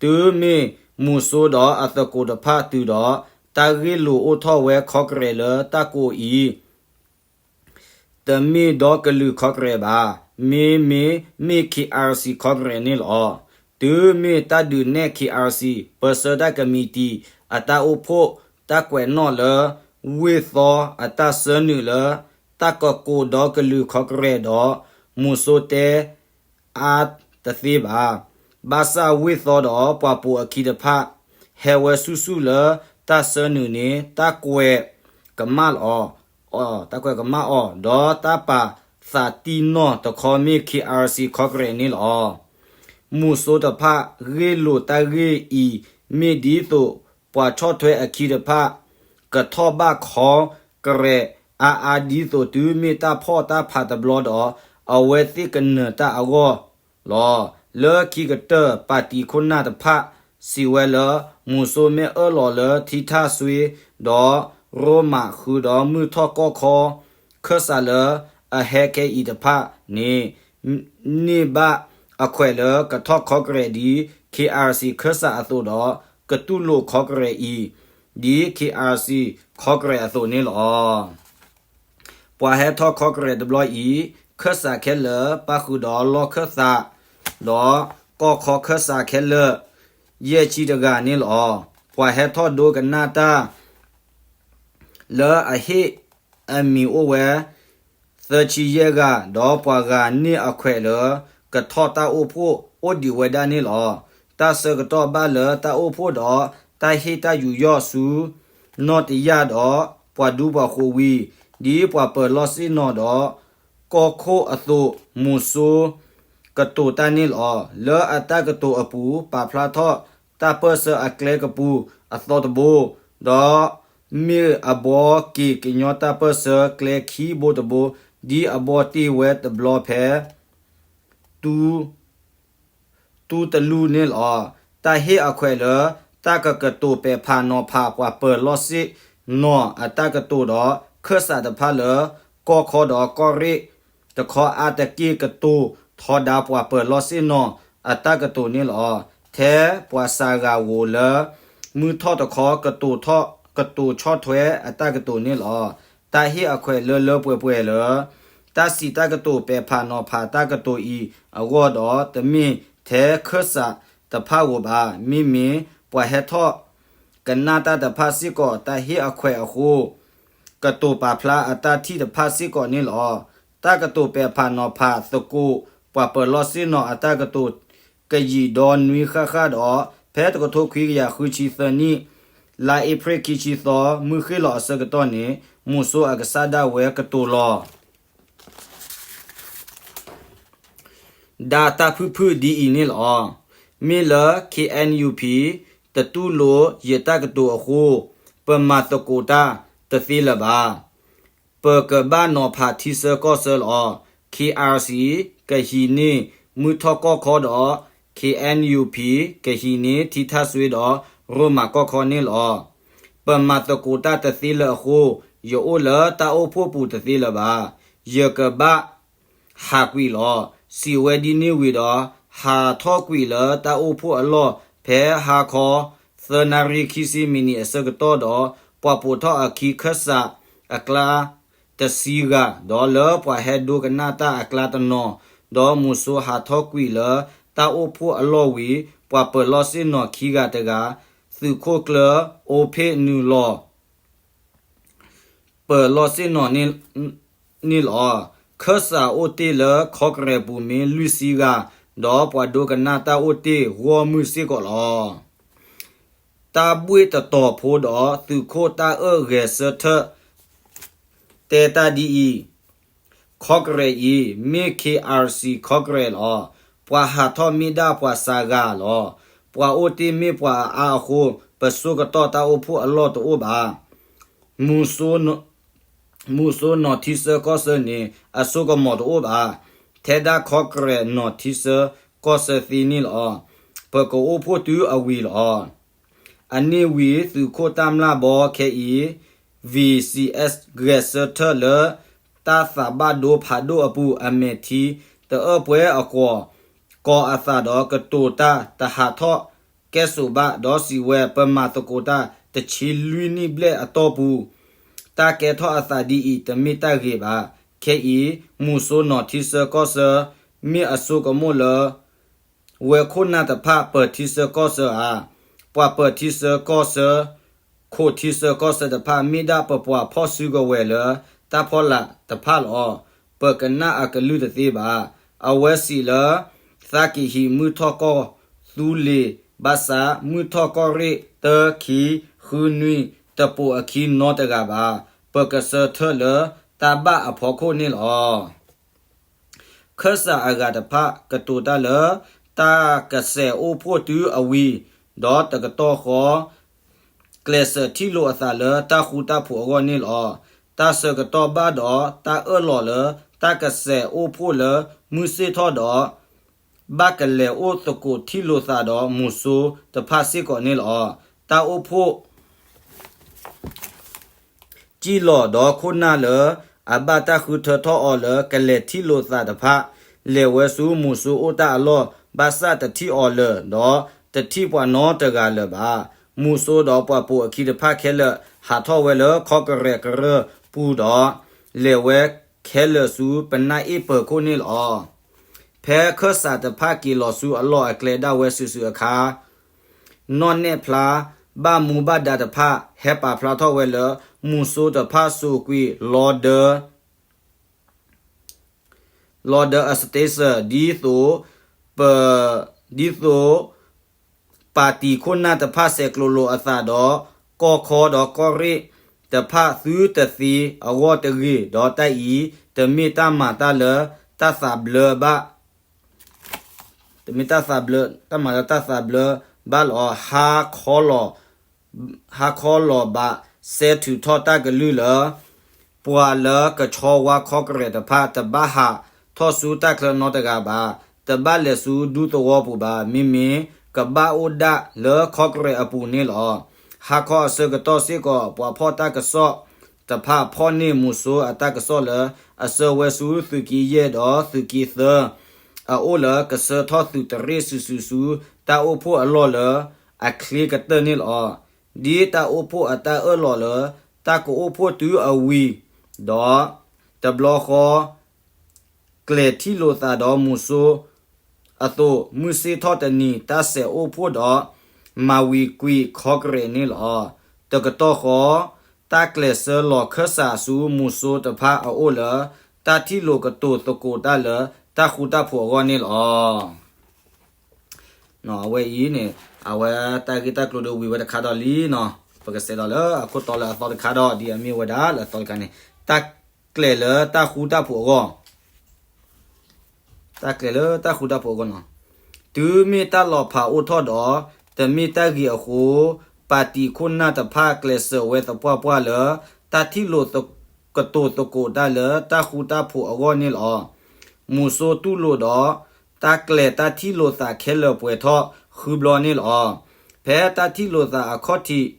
တုၤမ့ၢ်မူၤစိဒီးအသကိးတဖၣ်တုၤဒီး တၢ်ဂ့ၢ်လိာ်အိၣ်ထီၣ်ဝဲခီကရဲးလၢတၢ်ကိးအံၤ တမ့ၢ်ဒီကလုာ်ခီကရဲးဘၣ်, မ့မ့ၢ် မ့ၢ် ခ့အၣ်အၣ်စံၣ် ခီကရဲးန့ၣ်လီၤ. တုၤမ့ၢ်တၢ်ဒုးနဲၣ် ခ့အၣ်အၣ်စံၣ် ပၢဆှၢတၢ်ကမံးတံာ် အတၢ်အိၣ်ဖှိၣ် တၢ်ကွဲးနီၣ်လၢ ဝ့ၢ်သီအတၢ်ဆှၢနုာ်လၢ တၢ်ကကိးဒီကလုာ်ခီကရဲးဒီး မူၤစိတဲ အါတသ့ဘၣ်. ဘၣ်ဆၣ်ဝ့ၢ်သီဒီးပှၤပိာ်အခံတဖၣ် ဟဲဝဲဆူၣ်ဆူၣ်လၢတၢ်ဆှၢနုာ်န့ၣ် တၢ်ကွဲးကမၣ်လီၤ, တၢ်ကွဲးကမၣ်အီၤ ဒီးတၢ်ပာ်သးတံၢ်နီၢ်တခီမ့ၢ် ခ့အၣ်အၣ်စံၣ် ခီကရဲးန့ၣ်လီၤ. မူၤစိတဖၣ်ဂ့ၢ်လိာ်တၢ်ဂ့ၢ်အံၤ မ့ၢ်ဒ်သိးပှၤဆီၣ်ထွဲအခံတဖၣ် ကထီၣ်ဘၣ်ခီကရဲးအါအါဒ်သိးတုၤမ့ၢ်တၢ်ဖီၣ်တၢ်ဖးတဘျီဒီး အဝဲသ့ၣ်ကနၢၤတၢ်အဂီၢ်လီၤ. လၢခံကတၢၢ် ပၣ်တံၣ်ခိၣ်နၢ်တဖၣ်စံးဝဲလၢ မူၤစိမ့ၢ်အၢၣ်လီၤလၢထံထၣ်စွ့ ဒီးရိမးဃုာ်ဒီးမုၢ်ထီၣ်ကီၢ်ခီ ခၢၣ်စးလၢအဟဲခဲအံၤတဖၣ်န့ၣ် န့ၢ်ဘၣ်အခွဲးလၢကထီၣ်ခီကရဲးဒ် ခ့အၣ်အၣ်စံၣ် ခၢၣ်စးအသိးဒီး ကတူၢ်လိာ်ခီကရဲးအံၤ ဒ် ခ့အၣ်အၣ်စံၣ် ခီကရဲးအသိးန့ၣ်လီၤ. ပှၤဟဲထီၣ်ခီကရဲးတဘျီအံၤ ခၢၣ်စးခဲလၢာ်ပၣ်ဃုာ်ဒီးလီၢ်ခၢၣ်သး ဒီးကီၢ်ခီခၢၣ်စးခဲလၢာ် ယဲၢ်ဆံတဂၤန့ၣ်လီၤ. ပှၤဟဲထီၣ်ဒိကနၣ်တၢ် လၢအဟ့ၣ်အမံၤအိၣ်ဝဲ သၢဆံယဲၢ်ဂၤ, ဒီးပှၤဂၤန့ၢ်အခွဲးလၢ ကထီၣ်တၢ်အိၣ်ဖှိၣ်အိၣ်ဒံးဝဲဒၣ်န့ၣ်လီၤ. တၢ်ဆၢကတီၢ်ဘၣ်လၢတၢ်အိၣ်ဖှိၣ်ဒီးတၢ်ဟ့ၣ်တၢ်ယူးယီၣ်ဆူ နီၢ်တယၢ်ဒီးပှၤဒူပှၤဃိၤဝံၤ, ဒ်ပှၤပၢၤလီၢ်ဆ့ၣ်နီၤဒီး ကီၢ်ခိၣ်အသိး မူၤစိ ကတိၤတၢ်န့ၣ်လီၤ. လၢအတၢ်ကတိၤအပူၤ ပာ်ဖျါထီၣ်တၢ်ပၢၢ်ဆၢအကျဲကပူၤအသီတဘိ, ဒီးမ့ၢ်အဘှီက့ၤကညီတၢ်ပၢၢ်ဆၢကျဲခံဘိတဘိ, ဒ်အဘှီတ့ၢ်ဝဲတဘျီဖဲ တူၢ်တလူၢ်န့ၣ်လီၤ. တၢ်ဟ့ၣ်အခွဲးလၢ တၢ်ကကတိၤပဲာ်ဖးနီၤဖးပှၤပၢၤလီၢ်ဆ့ၣ်နီၤအတၢ်ကတိၤဒီး ခၢၣ်စးတဖၣ်လၢ ကီၢ်ခီဒီးကီၢ်ရ့ၣ်တခီအါတက့ၢ် ကတိၤထီဒါပှၤပၢၤလီၢ်ဆ့ၣ်နီၤအတၢ်ကတိၤန့ၣ်လီၤ. ထဲပှၤစှၤဂၤဧိၤလၢ မုၢ်ထီၣ်တခီ ကတိၤဆီၣ်ထွဲအတၢ်ကတိၤန့ၣ်လီၤ. တၢ်ဟ့ၣ်အခွဲးလၢလၢပှဲၤပှဲၤလၢ တၢ်စံးတၢ်ကတိၤပဲာ်ဖးနီၤဖးတၢ်ကတိၤအံၤအဂီၢ်ဒီး တမ့ၢ်ထဲခၢၣ်စးတဖၣ်ဧိၤဘၣ်. မ့မ့ၢ်ပှၤဟဲထီၣ်ကနၣ်တၢ်တဖၣ်စ့ၢ်ကီး တၢ်ဟ့ၣ်အခွဲးအဃိ ကတိၤပာ်ဖျါအတၢ်ထံၣ်တဖၣ်စ့ၢ်ကီးန့ၣ်လီၤ. တၢ်ကတိၤပဲာ်ဖးနီၤဖးသကိး ပှၤပၢၤလီၢ်ဆ့ၣ်နီၤအတၢ်ကတိၤ ကယံာ်ဒီနွံဃၣ်ဃၣ်ဒီး ဖဲတကထိခွံကယၤဃုဆံသၢနံၣ် လါအ့ဖြ့ၣ်ခံဆံသီ မုၢ်ဃ့ၢ်လီၤအဆၢကတီၢ်န့ၣ် မူၤစိအကစၢ်ဒၣ်ဝဲကတိၤလီၤ ဒၣ်တၢ်ဖုၣ်ဖုၣ်ဒ်အံၤန့ၣ်လီၤ. မ့ၢ်လၢ ခ့ၣ်အဲၣ်ယူၣ်ပံၣ် တတူၢ်လိာ်ယတၢ်ကတိၤအဃိ ပမၤသကိးတၢ်တသ့လၢၤဘၣ်. ပကဘၣ်နီၤဖးထံဆၢကီၢ်ဆၢလီၤ. ခ့ၣ်အၣ်စံၣ် ကဟံးန့ၢ်မုၢ်ထီၣ်ကီၢ်ခီဒီး ခ့ၣ်အဲၣ်ယူၣ်ပံၣ် ကဟံးန့ၢ်ထံထၣ်စွ့ဒီး ရိမးကီၢ်ခီန့ၣ်လီၤ. ပမၤသကိးတၢ်တသ့လၢၤအဃိ ယအိၣ်လၢတၢ်အိၣ်ဖှိၣ်ပူၤတသ့လၢၤဘၣ်. ယကဘၣ် ဟးကွံာ်လီၤ. စံးဝဲဒ်န့ၣ်ဝံၤဒီး ဟးထီၣ်ကွံာ်လၢတၢ်အိၣ်ဖှိၣ်အလီၢ် ဖဲဟါခီ သၢနၣ်ရံၣ်ခံဆံမံးနံးအဆၢကတီၢ်ဒီး ပှၤပိာ်ထီၣ်အခံခၢၣ်စးအကျါတဆံဂၤ, ဒီးလၢပှၤဟဲဒိကနၣ်တၢ်အကျါတနီၤ, ဒီးမူၤစိဟးထီၣ်ကွံာ်လၢတၢ်အိၣ်ဖှိၣ်အလီၢ်ဝံၤ ပှၤပၢၤလီၢ်ဆ့ၣ်နီၤခံဂၤတဂၤ သုးခိၣ်ကျၢၢ်အိၣ်ဖ့ၣ်နုာ်လီၤ ပၢၤလီၢ်ဆ့ၣ်နီၤန့ၣ်လီၤ. ခၢၣ်စးအိၣ်တ့ၢ်လၢခီကရဲးပူၤမ့ၢ်လွံၢ်ဆံဂၤ, ဒီးပှၤဒိကနၣ်တၢ်အိၣ်တ့ၢ်ဂီၢ်မုၢ်စ့ၢ်ကီးလီၤ. တၢ်ဘှ့ၣ်တတီၤဖိဒီးသုးခိၣ်တၢ်အၢၣ်ဂဲၤဆၢထၢၣ် တဲတၢ်ဒ်အံၤ, ခီကရဲးအံၤ မ့ၢ် ခ့အၣ်စံၣ် ခီကရဲးလီၤ. ပှၤဟးထီၣ်မ့ၢ်ဒၣ်ပှၤစှၤဂၤလီၤ. ပှၤအိၣ်တ့ၢ်မ့ၢ်ပှၤအါအါအဃိ, ပဆိကတီၢ်တၢ်အိၣ်ဖှိၣ်အလီၢ်တအိၣ်ဘၣ်. မူၤစိ မူၤစိနီၢ်ထံဆၢကီၢ်ဆၢန့ၣ် အစိကမီၤတအိၣ်ဘၣ်. ထဲဒၣ်ခီကရဲးနီၢ်ထံဆၢကီၢ်ဆၢသ့န့ၣ်လီၤ. ပကအိၣ်ဖှိၣ်တုၤအဝံၤလီၤ. အန့ၣ်ဝံၤသုးခိၣ်တၢ်မျၢ်ဘီခဲအံၤ V C S ဂဲၤဆၢထၢၣ်လၢ တၢ်သးဘၣ်ဒိဖးဒိၣ်အပူၤ အမဲာ်ထံတအၢၣ်ပှဲၤအကွီၢ်, ကိးအသးဒီးကတိၤတၢ်တဟးထီၣ်ကဲစိာ်ဘၣ်, ဒီးစံးဝဲ ပမၤသကိးတၢ်တဆံလွံၢ်နံၣ်ဘျဲၣ်အတီၢ်ပူၤ, တၢ်ကဲထီၣ်အသးဒ်အံၤ တမ့ၢ်တၢ်ဂ့ၤဘၣ်. ခဲအံၤ မူၤစိနီၢ်ထံဆၢကီၢ်ဆၢ မ့ၢ်အစိကမိၣ်လၢ ဝဲခိၣ်နၢ်တဖၣ်ပၢၤထံဆၢကီၢ်ဆၢဧါ. ပှၤပၢၤထံဆၢကီၢ်ဆၢ, ခိၣ်ထံဆၢကီၢ်ဆၢတဖၣ် မ့ၢ်ဒၣ်ပပှၤဖီၣ်စုကဝဲၤလၢတၢ်ဖီလာ်တဖၣ်လီၤ. ပကနၣ်အကလုၢ်တသ့ဘၣ်. အဝဲစံးလၢ သးကဟံးမုၢ်ထီၣ်ကီၢ်သူလ့ၤဘၣ်ဆၣ် မုၢ်ထီၣ်ကီၢ်ရ့ၣ် တၢ ခံ ဃု နွံ တပိာ်အခံနီတဂၤဘၣ်. ပကဆၢထၢၣ်လၢတၢ်ဘၣ်အဖီခိၣ်န့ၣ်လီၤ. ခၢၣ်စးအဂၤတဖၣ်ကတိၤတၢ်လၢ တၢ်ကစဲးအိၣ်ဖှိၣ်တုၤအဝံၤ, ဒီးတကတီၢ်ဃီ ကျဲးစၢးထံၣ်လိာ်အသးလၢတၢ်ဃူတၢ်ဖိးအဂီၢ်န့ၣ်လီၤ. တၢ်ဆၢကတီၢ်ဘၣ်ဒီးတၢ်အၢၣ်လီၤလၢတၢ်ကစဲးအိၣ်ဖှိၣ်လၢမုၢ်ဆ့ၣ်ထီၣ်ဒီး ဘၣ်ကလဲၤအိၣ်သကိးထံၣ်လိာ်သးဒီးမူၤစိတဖၣ်စ့ၢ်ကီးန့ၣ်လီၤ. တၢ်အိၣ်ဖှိၣ် စံၣ်လီၤဒီးခိၣ်နၢ်လၢအဘၣ်တၢ်ဃုထၢထီၣ်အီၤလၢကလဲၤထံၣ်လိာ်သးတဖၣ် လဲၤဝဲဆူမူၤစိအိၣ်တၢ်အလီၢ် ဘၣ်ဆၣ်တထံၣ်အီၤလၢၤ ဒီးတထံၣ်ပှၤနီတဂၤလၢၤဘၣ်. မူၤစိဒီးပှၤပိာ်အခံတဖၣ်ခဲလၢာ်ဟးထီၣ်ဝဲလၢခီကရဲးကရၢၢ်ပူၤဒီး လဲၤဝဲခဲလၢာ်ဆူပနၢ်အ့ၣ်ပၢၤခိၣ်န့ၣ်လီၤ. ဖဲခၢၣ်စးတဖၣ်က့ၤလီၤဆူအလီၢ်အကျဲဒၣ်ဝဲစုာ်စုာ်အခါ နီၢ်နဲၣ်ဖျါ ဘၣ်မူဘၣ်ဒါတဖၣ် ဟဲပာ်ဖျါထီၣ်ဝဲလၢ မူၤစိတဖၣ်စိာ်ကွံာ်လီဒၢ လီဒၢအ station ဒ်သိး ပ ဒ်သိး ပၣ်တံၣ်ခိၣ်နၢ်တဖၣ်ဆဲးကျိးလိာ်အသးဒီး ကီၢ်ခီဒီးကီၢ်ရ့ၣ်တဖၣ်သုတသ့အဂီၢ်တဂ့ၤ, ဒီးတၢ်အံၤ တမ့ၢ်တၢ်မၤတၢ်လၢတၢ်သးဘျၢဘၣ် တမ့ၢ်တၢ်သးဘျၢ တၢ်မၤလၢတၢ်သးဘျၢဘၣ်လီၤ. ဟါခီလီၤ ဟါခီလီၤဘၣ် စဲထုးထီၣ်တၢ်ကလုၢ်လၢ ပှၤလၢကဆီဝါခီကရဲးတဖၣ် တဘၣ်ဟးထီၣ်ဆူတၢ်ချၢနီတဂၤဘၣ်, တဘၣ်လဲၤဆူဒူသဝီပူၤဘၣ်, မ့မ့ၢ်ကဘၣ်အိၣ်ဒၣ်လၢခီကရဲးအပူၤန့ၣ်လီၤ. ဟါခီအဆၢကတီၢ်စ့ၢ်ကီး ပှၤဖီၣ်တၢ်ကစီၣ်တဖၣ်ဖီၣ်န့ၢ်မူၤစိအတၢ်ကစီၣ်လၢ အဆှၢဝဲဆူသုးက့ယဲၢ်ဒီးသုးက့သၢ အအိၣ်လၢကဆှၢထီၣ်သုးတရ့ၣ်စုာ်စုာ်ဆူ တၢ်အိၣ်ဖှိၣ်အလီၢ်လၢအချ့ကတၢၢ်န့ၣ်လီၤ. ဒ်တၢ်အိၣ်ဖှိၣ်အတၢ်အၢၣ်လီၤလၢ တၢ်ကအိၣ်ဖှိၣ်တုၤအဝံၤဒီး တဘျီဃီ ကျဲၤထံၣ်လိာ်သးဒီးမူၤစိအသိး မုၢ်ဆ့ၣ်ထီၣ်တနံၤ တၢ်ဆဲးအိၣ်ဖှိၣ်ဒီး မၤဝံၤကွံာ်ခီကရဲးန့ၣ်လီၤ. တကတီၢ်ဃီ တၢ်ကျဲးစၢလီၤခၢၣ်စးဆူမူၤစိတဖၣ်အအိၣ်လၢ တၢ်ထံၣ်လိာ်ကတိၤသကိးတၢ်လၢတၢ်ဃူတၢ်ဖိးအဂီၢ်န့ၣ်လီၤ. အဝဲအံၤန့ၣ် အဝဲတၢ်ဂ့ၢ်တၢ်ကျိၤဒီးဝံၤဝဲတခါဒီးလံနီၤ, ပကစးဒီးလၢအခိၣ်တီလၢအသီတခါဒီး ဒ်အမ့ၢ်ဝဲဒၣ်လၢအသီတခါန့ၣ် တၢ်ကျဲၤလၢတၢ်ဃူတၢ်ဖိးအဂီၢ် တၢ်ကျဲၤလၢတၢ်ဃူတၢ်ဖိးအဂီၢ်နီၤ. တုၤမ့ၢ်တၢ်လီၤဖးအိၣ်ထီၣ်ဒီး တမ့ၢ်တၢ်ဂ့ၤအဃိ ပၣ်တံၣ်ခိၣ်နၢ်တဖၣ်ကျဲးစၢးဝဲသပှၢ်ပှၢ်လၢ တၢ်ထံၣ်လိာ်ကတိၤသကိးတၢ်လၢတၢ်ဃူတၢ်ဖိးအဂီၢ်န့ၣ်လီၤ. မူၤစိတူၢ်လိာ်ဒီး တၢ်ကျဲၤတၢ်ထံၣ်လိာ်သးခဲလၢာ်ပှဲၤထီၣ်ဃုဘျီန့ၣ်လီၤ. ဖဲတၢ်ထံၣ်လိာ်သးအခီၣ်ထံး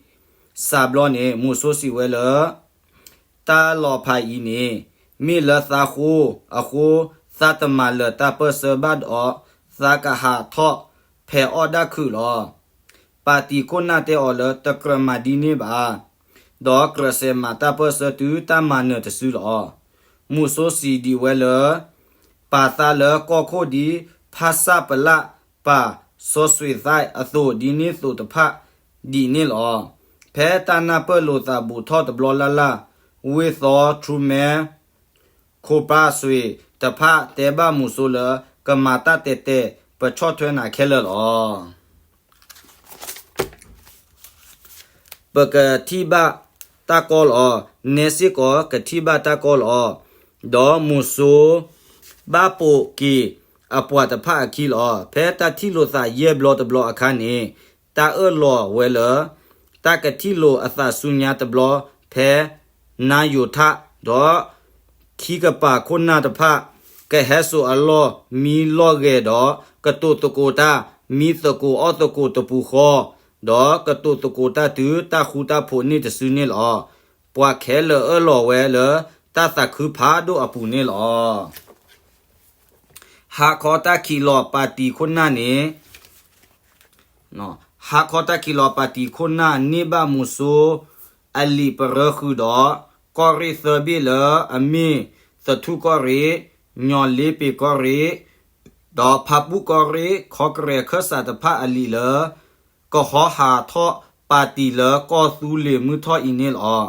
စးဘျီန့ၣ် မူၤစိစံးဝဲလၢ တၢ်လီၤဖးအံၤန့ၣ် မ့ၢ်လၢသးဃိအဃိ သးတမၤလၢၤတၢ်ပၢၢ်ဆၢဘၣ်ဒီး သးကဟးထီၣ်ဖဲးအီၣ်ဒၣ်ခုးလီၤ. ပၣ်တံၣ်ခိၣ်နၢ်တဲအီၤလၢ တကြၢးမၤဒ်န့ၣ်ဘၣ်, ဒီးကြၢးဆဲးမၤတၢ်ပၢၢ်ဆၢတုၤတၢ်မၤနၢၤတစုလီၤ. မူၤစိစံးဒံးဝဲလၢ ပာ်သးလၢကီၢ်ခိၣ်ဒ် ဖၣ်ဆၣ်ပလၣ် ပၢ်စီဆှံသၣ်အသိး ဒ်န့ၣ်သိးတဖၣ် ဒံးန့ၣ်လီၤ. ဖဲတၢ်နၢ်ပၢၢ်လိာ်သးဘူးထီၣ်တဘျီလၢ်လၢ်, ဝ့ၢ်သီ Truman Campus တဖၣ်တဲဘၣ်မူၤစိလၢ ကမၤတၢ်တဲာ်တဲာ် ပဆီၣ်ထွဲနၤခဲလၢာ်လီၤ. ပကထံၣ်ဘၣ်တၢ်ကီလီၤ. နဲစ့ၢ်ကီးကထံၣ်ဘၣ်တၢ်ကီလီၤ. ဒီးမူၤစိ ဘၣ်ပိာ်က့ၤအပှၤတဖၣ်အခံလီၤ. ဖဲတၢ်ထံၣ်လိာ်သးယဲၢ်ဘျီတဘျီအခါန့ၣ်, တၢ်အၢၣ်လီၤဝဲလၢ တၢ်ကထံၣ်လိာ်အသးဆူညါတဘျီ ဖဲနါယိၤထၣ်, ဒီး ခံကပၤခိၣ်နၢ်တဖၣ် ကဟဲစိာ်အလီၢ်မံလီၢ်ဂဲၤဒီး ကတိၤသကိးတၢ်, မံသကိးအီၣ်သကိးတပူၤဃီ, ဒီးကတိၤသကိးတၢ်တုၤတၢ်ဃူတၢ်ဖိးန့ၢ်တစုန့ၣ်လီၤ. ပှၤခဲလၢာ်အၢၣ်လီၤဝဲလၢ တၢ်သးခုဖးဒိၣ်အပူၤန့ၣ်လီၤ. ဟါခီတၢ်ခံးလီၤပၣ်တံၣ်ခိၣ်နၢ်န့ၣ် ဟါခီတၢ်ခံးလီၤပၣ်တံၣ်ခိၣ်နၢ်န့ၢ်ဘၣ်မူၤစိ အလံာ်ပရၢဃုာ်ဒီး ကီၢ်ရ့ၣ်သၢဘ့ၣ်လၢအမ့ၢ် သထူၣ်ကီၢ်ရ့ၣ်, ညီလ့ပ့ၤကီၢ်ရ့ၣ်, ဒီးဖၣ်ပူၣ်ကီၢ်ရ့ၣ် ခီကရဲၣ်ခၢၣ်စးတဖၣ်အလံာ်လၢ ကဟီဟးထီၣ်ပၣ်တံၣ်လၢကီၢ်သူလ့ၤမုၢ်ထီၣ်အံၤန့ၣ်လီၤ.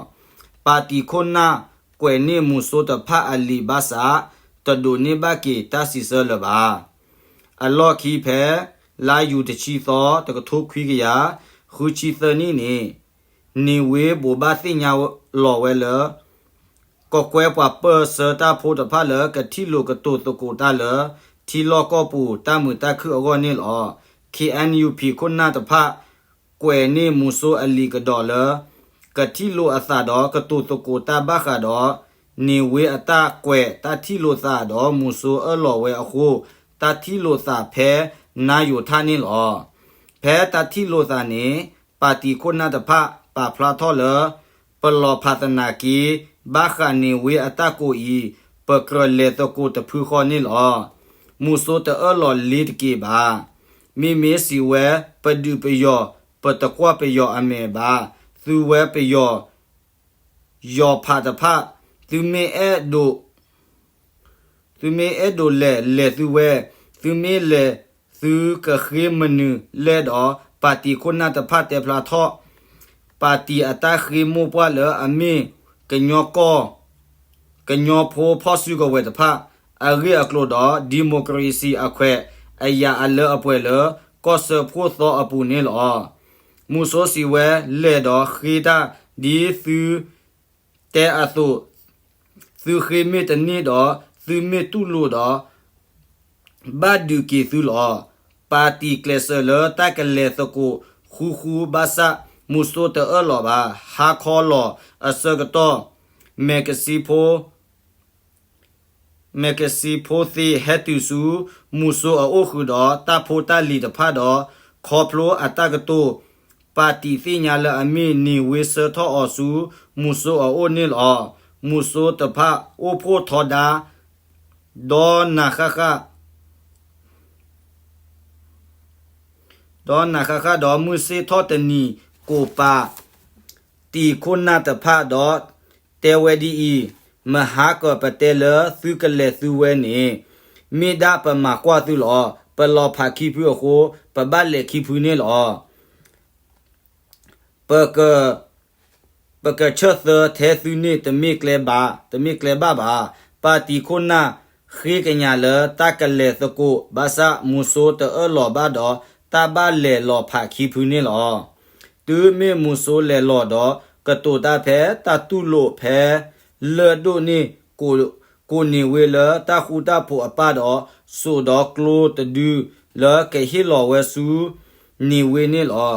ပၣ်တံၣ်ခိၣ်နၢ်ကွဲးန့ၢ်မူၤစိတဖၣ်အလံာ်ဘၣ်ဆၣ် တဒိးန့ၢ်ဘၣ်က့ၤတၢ်စံးဆၢလၢၤဘၣ်. အလီၢ်ခံဖဲ လါယူၤတဆံသီ တကထိခွံကယၤ ဃုဆံသၢနံၣ်န့ၣ် န့ၣ်ဝ့ဘိးဘၣ်သ့ၣ်ညါလီၤဝဲလၢ ကကွဲပှၤပၢၢ်ဆၢတၢ်ဖိတဖၣ်လၢကထံၣ်လိာ်ကတိၤသကိးတၢ်လၢ ထံလီၢ်ကီၢ်ပူၤတၢ်မုာ်တၢ်ခုၣ်အဂီၢ်န့ၣ်လီၤ. ခ့ၣ်အဲၣ်ယူၣ် ဖံးခိၣ်နၢ်တဖၣ် ကွဲးန့ၢ်မူၤစိအလံာ်ကဒီးလၢ ကထံၣ်လိာ်အသးဒီးကတိၤသကိးတၢ်ဘၣ်ဃးဒီး န့ၣ်ဝ့အတၢ်ကွဲးတၢ်ထံၣ်လိာ်သးဒီးမူၤစိအၢၣ်လီၤဝဲအဃိ တၢ်ထံၣ်လိာ်သးဖဲနါယိၤထၣ်န့ၣ်လီၤ. ဖဲတၢ်ထံၣ်လိာ်သးန့ၣ် ပၣ်တံၣ်ခိၣ်နၢ်တဖၣ်ပာ်ဖျါထီၣ်လၢ ပလီၤဖးသနာ်က့ ဘၣ်ဃးန့ၣ်ဝ့အတၢ်ကိးအံၤ ပကြၢးလဲၤသကိးတဖုဃီန့ၣ်လီၤ. မူၤစိတအၢၣ်လီၤလ့ၤတက့ၤဘၣ်. မ့မ့ၢ်စံးဝဲ ပဒုးပယီၤ ပတကွၢ်ပယီၤအမဲာ်ဘၣ်. သုဝဲပယီၤ ယီၤဖးတဖၣ် သုမ့ၢ်အဲၣ်ဒိး သုမ့ၢ်အဲၣ်ဒိးလဲၤ လဲၤသုဝဲ, သုမ့ၢ်လဲၤ သုကဃ့မနုၤလဲၣ်ဒီး ပၣ်တံၣ်ခိၣ်နၢ်တဖၣ်တဲဖျါထီၣ် ပၣ်တံၣ်အတၢ်ဃ့မိၢ်ပှၢ်လၢအမ့ၢ် ကညီကီၢ် ကညီဖိဖီၣ်စုကဝဲၤတဖၣ် အဂ့ၢ်အကျိၤဒီး democracy အခွဲးအယာ်အလၢအပှဲၤလၢ ကီၢ်စၢဖှိၣ်သီအပူၤန့ၣ်လီၤ. မူၤစိစံးဝဲ လဲၤဒီးဃ့တၢ်ဒ်သု တဲအသိး သုဃ့မ့ၢ်တန့ၢ်ဒီး သုမ့ၢ်တူၢ်လိာ်ဒီး ဘၣ်ဒုးက့ၤသုလီၤ. ပၣ်တံၣ်ကျဲးစၢးလၢတၢ်ကလဲၤသကိးဃူဃူဘၣ်ဆၣ် မူၤစိတအၢၣ်လီၤဘၣ်. ဟါခီလီၤအဆၢကတီၢ် မဲကစံဖိ မဲကစံဖိသ့ဟဲတုၤဆူ မူၤစိအအိၣ်ဃုာ်ဒီးတၢ်ဖိတၢ်လံၤတဖၣ်ဒီး ခီဖျိအတၢ်ကတိၤ ပၣ်တံၣ်သ့ၣ်ညါလၢအမ့ၢ်န့ၣ်ဝ့ဆှၢထီၣ်အီၤဆူ မူၤစိအအိၣ်န့ၣ်လီၤ. မူၤစိတဖၣ်အိၣ်ဖှိၣ်ထီဒါ ဒီးနၤဃၣ်ဃၣ် ဒီးနၤဃၣ်ဃၣ်ဒီးမုၢ်ဆ့ၣ်ထီၣ်တနံၤ ကိးပၢ်တံၣ်ခိၣ်နၢ်တဖၣ်ဒီး တဲဝဲဒ်အံၤ, မဟါကၢၤပတဲလၢသုကလဲၤသုဝဲန့ၣ် မ့ၢ်ဒၣ်ပမၤကွၢ်သုလီၤ. ပလီၤဖးခံဖုအဃိ ပဘၣ်လဲၤခံဖုန့ၣ်လီၤ. ပက ပကဆၢၣ်သၢထဲသုန့ၣ် တမ့ၢ်ကျဲဘၣ်, တမ့ၢ်ကျဲဘၣ်ဘၣ်. ပၣ်တံၣ်ခိၣ်နၢ်ဃ့ကညးလၢတၢ်ကလဲၤသကိး ဘၣ်ဆၣ်မူၤစိတအၢၣ်လီၤဘၣ်ဒီး တၢ်ဘၣ်လဲၤလီၤဖးခံဖုန့ၣ်လီၤ. တုၤမ့ၢ်မူၤစိလဲၤလီၤဒီး ကတိၤတၢ်ဖဲတၢ်တူၢ်လိာ်ဖဲလၢၢ်ဒိၣ်န့ၣ် ကိးန့ၢ်ဝ့လၢတၢ်ဃူတၢ်ဖိးအပၢ်ဒီး စိာ်ဒီးကျိတဒုလၢကဟ့ၣ်လီၤဝဲဆူန့ၢ်ဝ့န့ၣ်လီၤ.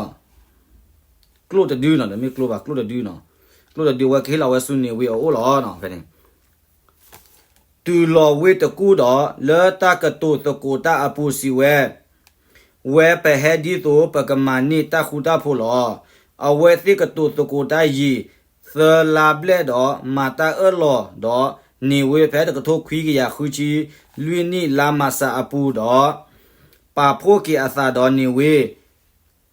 ကျိတဒုနီၤ, တမ့ၢ်ကျိဘၣ်, ကျိတဒုနီၤ, ကျိတဒုဝဲကဟ့ၣ်လီၤဝဲဆူန့ၢ်ဝ့အအိၣ်လီၤ. ဖဲန့ၣ် တုၤလီၤဝ့ၢ်တကူၣ်ဒီး လၢတၢ်ကတိၤသကိးတၢ်အပူၤစံးဝဲ, ဝဲပဟဲဒ်သိးပကမၤန့ၢ်တၢ်ဃူတၢ်ဖိးလီၤ. အဝဲသ့ၣ်ကတိၤသကိးတၢ်ယံာ်သၢလါဘျဲၣ်ဒီး မၤတၢ်အၢၣ်လီၤဒီးန့ၢ်ဝ့ ဖဲတကထိခွံကယၤဃုဆံလွံၢ်နံၣ်လါမၢ်ၡးအပူၤဒီး ပာ်ဖှိၣ်က့ၤအသးဒီးန့ၢ်ဝ့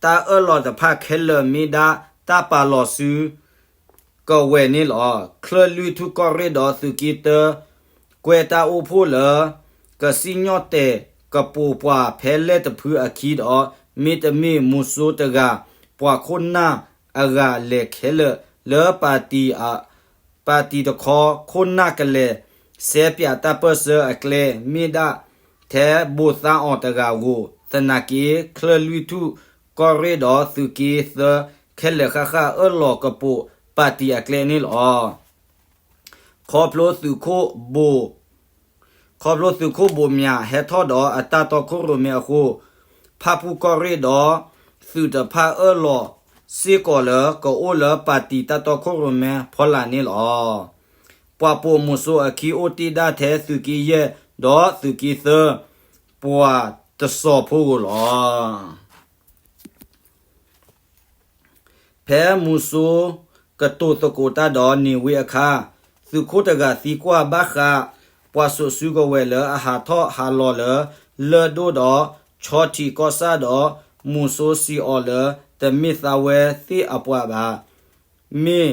တၢ်အၢၣ်လီၤတဖၣ်ခဲလၢာ်မ့ၢ်ဒၣ်တၢ်ပာ်လီၤစုကဝဲၤန့ၣ်လီၤ. ချၢၣ်လွံၢ်ထူၣ်ကီၢ်ရ့ၣ်ဒီးသုးက့တၢ ကွဲးတၢ်အိၣ်ဖှိၣ်လၢ ကစံၣ်ညီၣ်တဲာ်ကပိာ်ပှၤဖဲလဲၣ်တဖုအခံဒီး မ့တမ့ၢ်မူၤစိတဂၤ ပှၤခိၣ်နၢ်အဂၤလဲၤခဲလၢာ်လၢ ပၣ်တံၣ်တခီ ခိၣ်နၢ်ကလဲၤ စဲးပၠးတၢ်ပၢၢ်ဆၢအကျဲ မ့ၢ်ဒၣ်ထဲဘိးသါအီၤတဂၤဧိၤ, သနာ်က့ ချၢၣ်လွံၢ်ထူၣ်ကီၢ်ရ့ၣ်ဒီးသုးက့သၢ ခဲလၢာ်ဃၣ်ဃၣ်အၢၣ်လီၤကပိာ်ပၣ်တံၣ်အကျဲန့ၣ်လီၤ. ခီဖျိသုးခိၣ်ဘိၣ် ခီဖျိသုးခိၣ်ဘိၣ်မၠးဟဲထီၣ်ဒီးအတၢ်တီခိၣ်ရိၣ်မဲအဃိ, ဖၣ်ပူၣ်ကီၢ်ရ့ၣ်ဒီး သုးတဖၣ်အၢၣ်လီၤစ့ၢ်ကီးလၢ ကအိၣ်လၢပၣ်တံၣ်တၢ်တီခိၣ်ရိၣ်မဲဖီလာ်န့ၣ်လီၤ. ပှၤပိာ်မုၣ်စိအခံအိၣ်တ့ၢ်ဒၣ်ထဲသုးက့ယဲၢ်ဒီးသုးက့သၢ ပှၤတစီၤဖိဧိၤလီၤ. ဖဲမုဆိုးကတိၤသကိးတၢ်ဒီးန့ၢ်ဝ့အခါ, သုးခိၣ်တဂၤသံကွၢ်ဘၣ်ဃး ပှၤစိာ်စုကဝဲၤလၢအဟးထီၣ်ဟးလီၤလၢ လၢၢ်ဒိၣ်ဒီး ဆီထံးကီၢ်ဆၣ်ဒီး မုဆိုးစံးအီၤလၢ တမ့ၢ်သးဝဲသ့ၣ်အပှၤဘၣ်. မ့ၢ်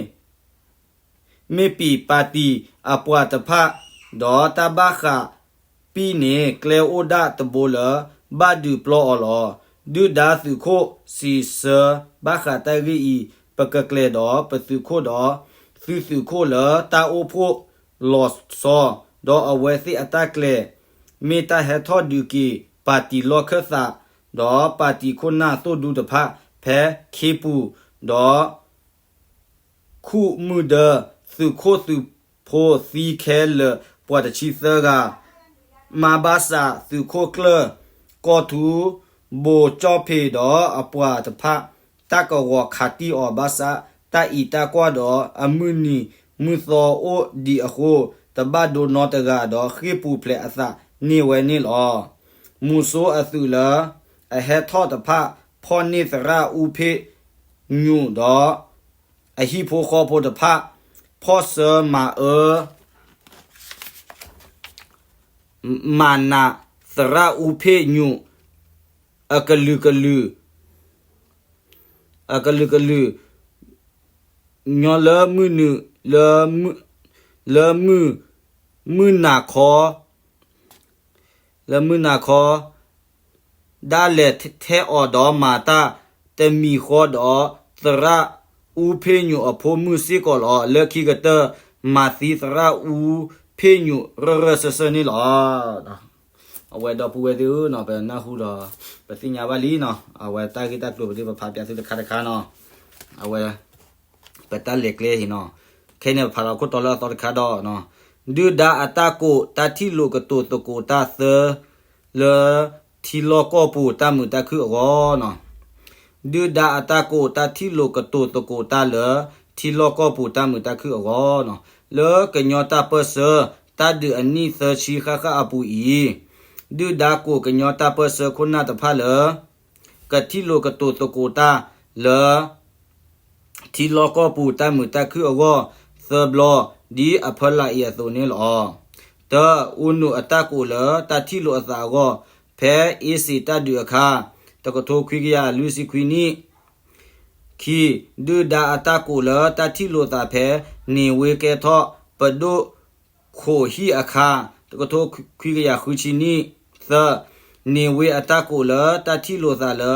မ့ၢ်ပံာ်ပၣ်တံၣ်အပှၤတဖၣ်, ဒီးတၢ်ဘၣ်ဃးပံာ်န့ၣ် ကျဲအိၣ်ဒၣ်တဘိလၢ ဘၣ်ဒုးပျီအီၤလီၤ. ဒုၣ်ဒါသုးခိၣ်စံးဆၢဘၣ်ဃးတၢ်ဂ့ၢ်အံၤ, ပကကျဲၤဒီးပသုးခိၣ်ဒီး သုသုးခိၣ်လၢတၢ်အိၣ်ဖှိၣ်လီၤဆီ, ဒီးအဝဲသ့ၣ်အတၢ်ကျဲၤ မ့ၢ်တၢ်ဟဲထီၣ်ဒုးက့ၤ ပၣ်တံၣ်လီၢ်ခၢၣ်သး, ဒီးပၣ်တံၣ်ခိၣ်နၢ်သိၣ်ဒူတဖၣ် ဖဲခ့ပူၤ, ဒီး ခူၣ်မုၢ်ဒၢ သုးခိၣ်သုးဖိသံခဲလၢာ်ပှၤတဆံသၢဂၤ, မၤဘၣ်ဆၣ်သုးခိၣ်ကျၢၢ်ကီၢ်ထူ ဘိၣ်ကၠီၣ်ဖ့းဒီးအပှၤတဖၣ် တၢ်ကဝီၤခးတံၢ်အီၤဘၣ်ဆၣ် တၢ်အံၤတၢ်ကွၢ်ဒီးအမုၢ်နံၤမုၢ်သီအိၣ်ဒံးအဃိ တဘၣ်ဒိနီတဂၤဒီးဃ့ၢ်ပူၤဖျဲးအသးန့ၢ်ဝဲန့ၣ်လီၤ. မုဆိုးအသုးလၢအဟဲထီၣ်တဖၣ် ဖီၣ်န့ၢ်သရၣ်အူဖ့ၣ်ညိၣ်ဒီး အဟံၣ်ဖိဃီဖိတဖၣ် ဖီၣ်ဆၢမၤအၢ မၤနးသရၣ်အူဖ့ၣ်ညိၣ် အကလုာ်ကလုာ် အကလုာ်ကလုာ် ညီလၢမုၢ်နုာ် လၢမုၢ် မုၢ်နၤခီ လၢမုၢ်နၤခီ ဒၣ်လဲာ်ထဲအီၤဒီးမၤတၢ်တမံၤဃီဒီး သရၣ်အူဖ့ၣ်ညိၣ်အဖိမုၣ်စ့ၢ်ကီးလီၤ. လၢခံကတၢၢ် မၤသံသရၣ်အူဖ့ၣ်ညိၣ်ရၢၢ်ရၢၢ်စၢၢ်စၢၢ်န့ၣ်လီၤ. အဝဲဒီပုၢ်ဝဲၢ်သ့ၣ်ဧၢနီၤ, ပနၢ်ဟူဒီး ပသ့ၣ်ညါဘၣ်လံနီၤ, အဝဲတၢ်ဂ့ၢ်တၢ်ကျိၤပဒုးပဖးပၠးသုတခါတခါနီၤ, အဝဲ ပတၢ်လဲၤကျဲအံၤနီၤ, ခဲန့ၣ်ပဖးလီၤခိၣ်တီလၢအသီတခါဒီး ဒုၣ်ဒါအတၢ်ကိးတၢ်ထံၣ်လိာ်ကတိၤသကိးတၢ်သၢ လၢထံလီၢ်ကီၢ်ပူၤတၢ်မုာ်တၢ်ခုၣ်အဂီၢ်နီၤ, ဒုၣ်ဒါအတၢ်ကိးတၢ်ထံၣ်လိာ်ကတိၤသကိးတၢ်လၢ ထံလီၢ်ကီၢ်ပူၤတၢ်မုာ်တၢ်ခုၣ်အဂီၢ်နီၤ, လၢကညီတၢ်ပၢၢ်ဆၢ တၢ်ဒုးအနံၣ်သၢဆံဃၣ်ဃၣ်အပူၤအံၤ, ဒုၣ်ဒါကိးကညီတၢ်ပၢၢ်ဆၢခိၣ်နၢ်တဖၣ်လၢ ကထံၣ်လိာ်ကတိၤသကိးတၢ်လၢ ထံလီၢ်ကီၢ်ပူၤတၢ်မုာ်တၢ်ခုၣ်အဂီၢ် သၢဘျီ ဒ်အဖီလာ်အံၤအသိးန့ၣ်လီၤ. တၢ, အူနူးအတၢ်ကိးလၢတၢ်ထံၣ်လိာ်အသးအဂီၢ် ဖဲအ့စ့းတၢ်ဒုးအခါ တကထိခွံကယၤလွံၢ်ဆံခွံနံၣ်, ခံ, ဒုၣ်ဒါအတၢ်ကိးလၢတၢ်ထံၣ်လိာ်သးဖဲ န့ၢ်ဝ့ကဲထီၣ်ပဒိၣ်ခိးဟံၣ်အခါ တကထိခွံကယၤဃုဆံနံၣ်, သၢ, န့ၢ်ဝ့အတၢ်ကိးလၢတၢ်ထံၣ်လိာ်သးလၢ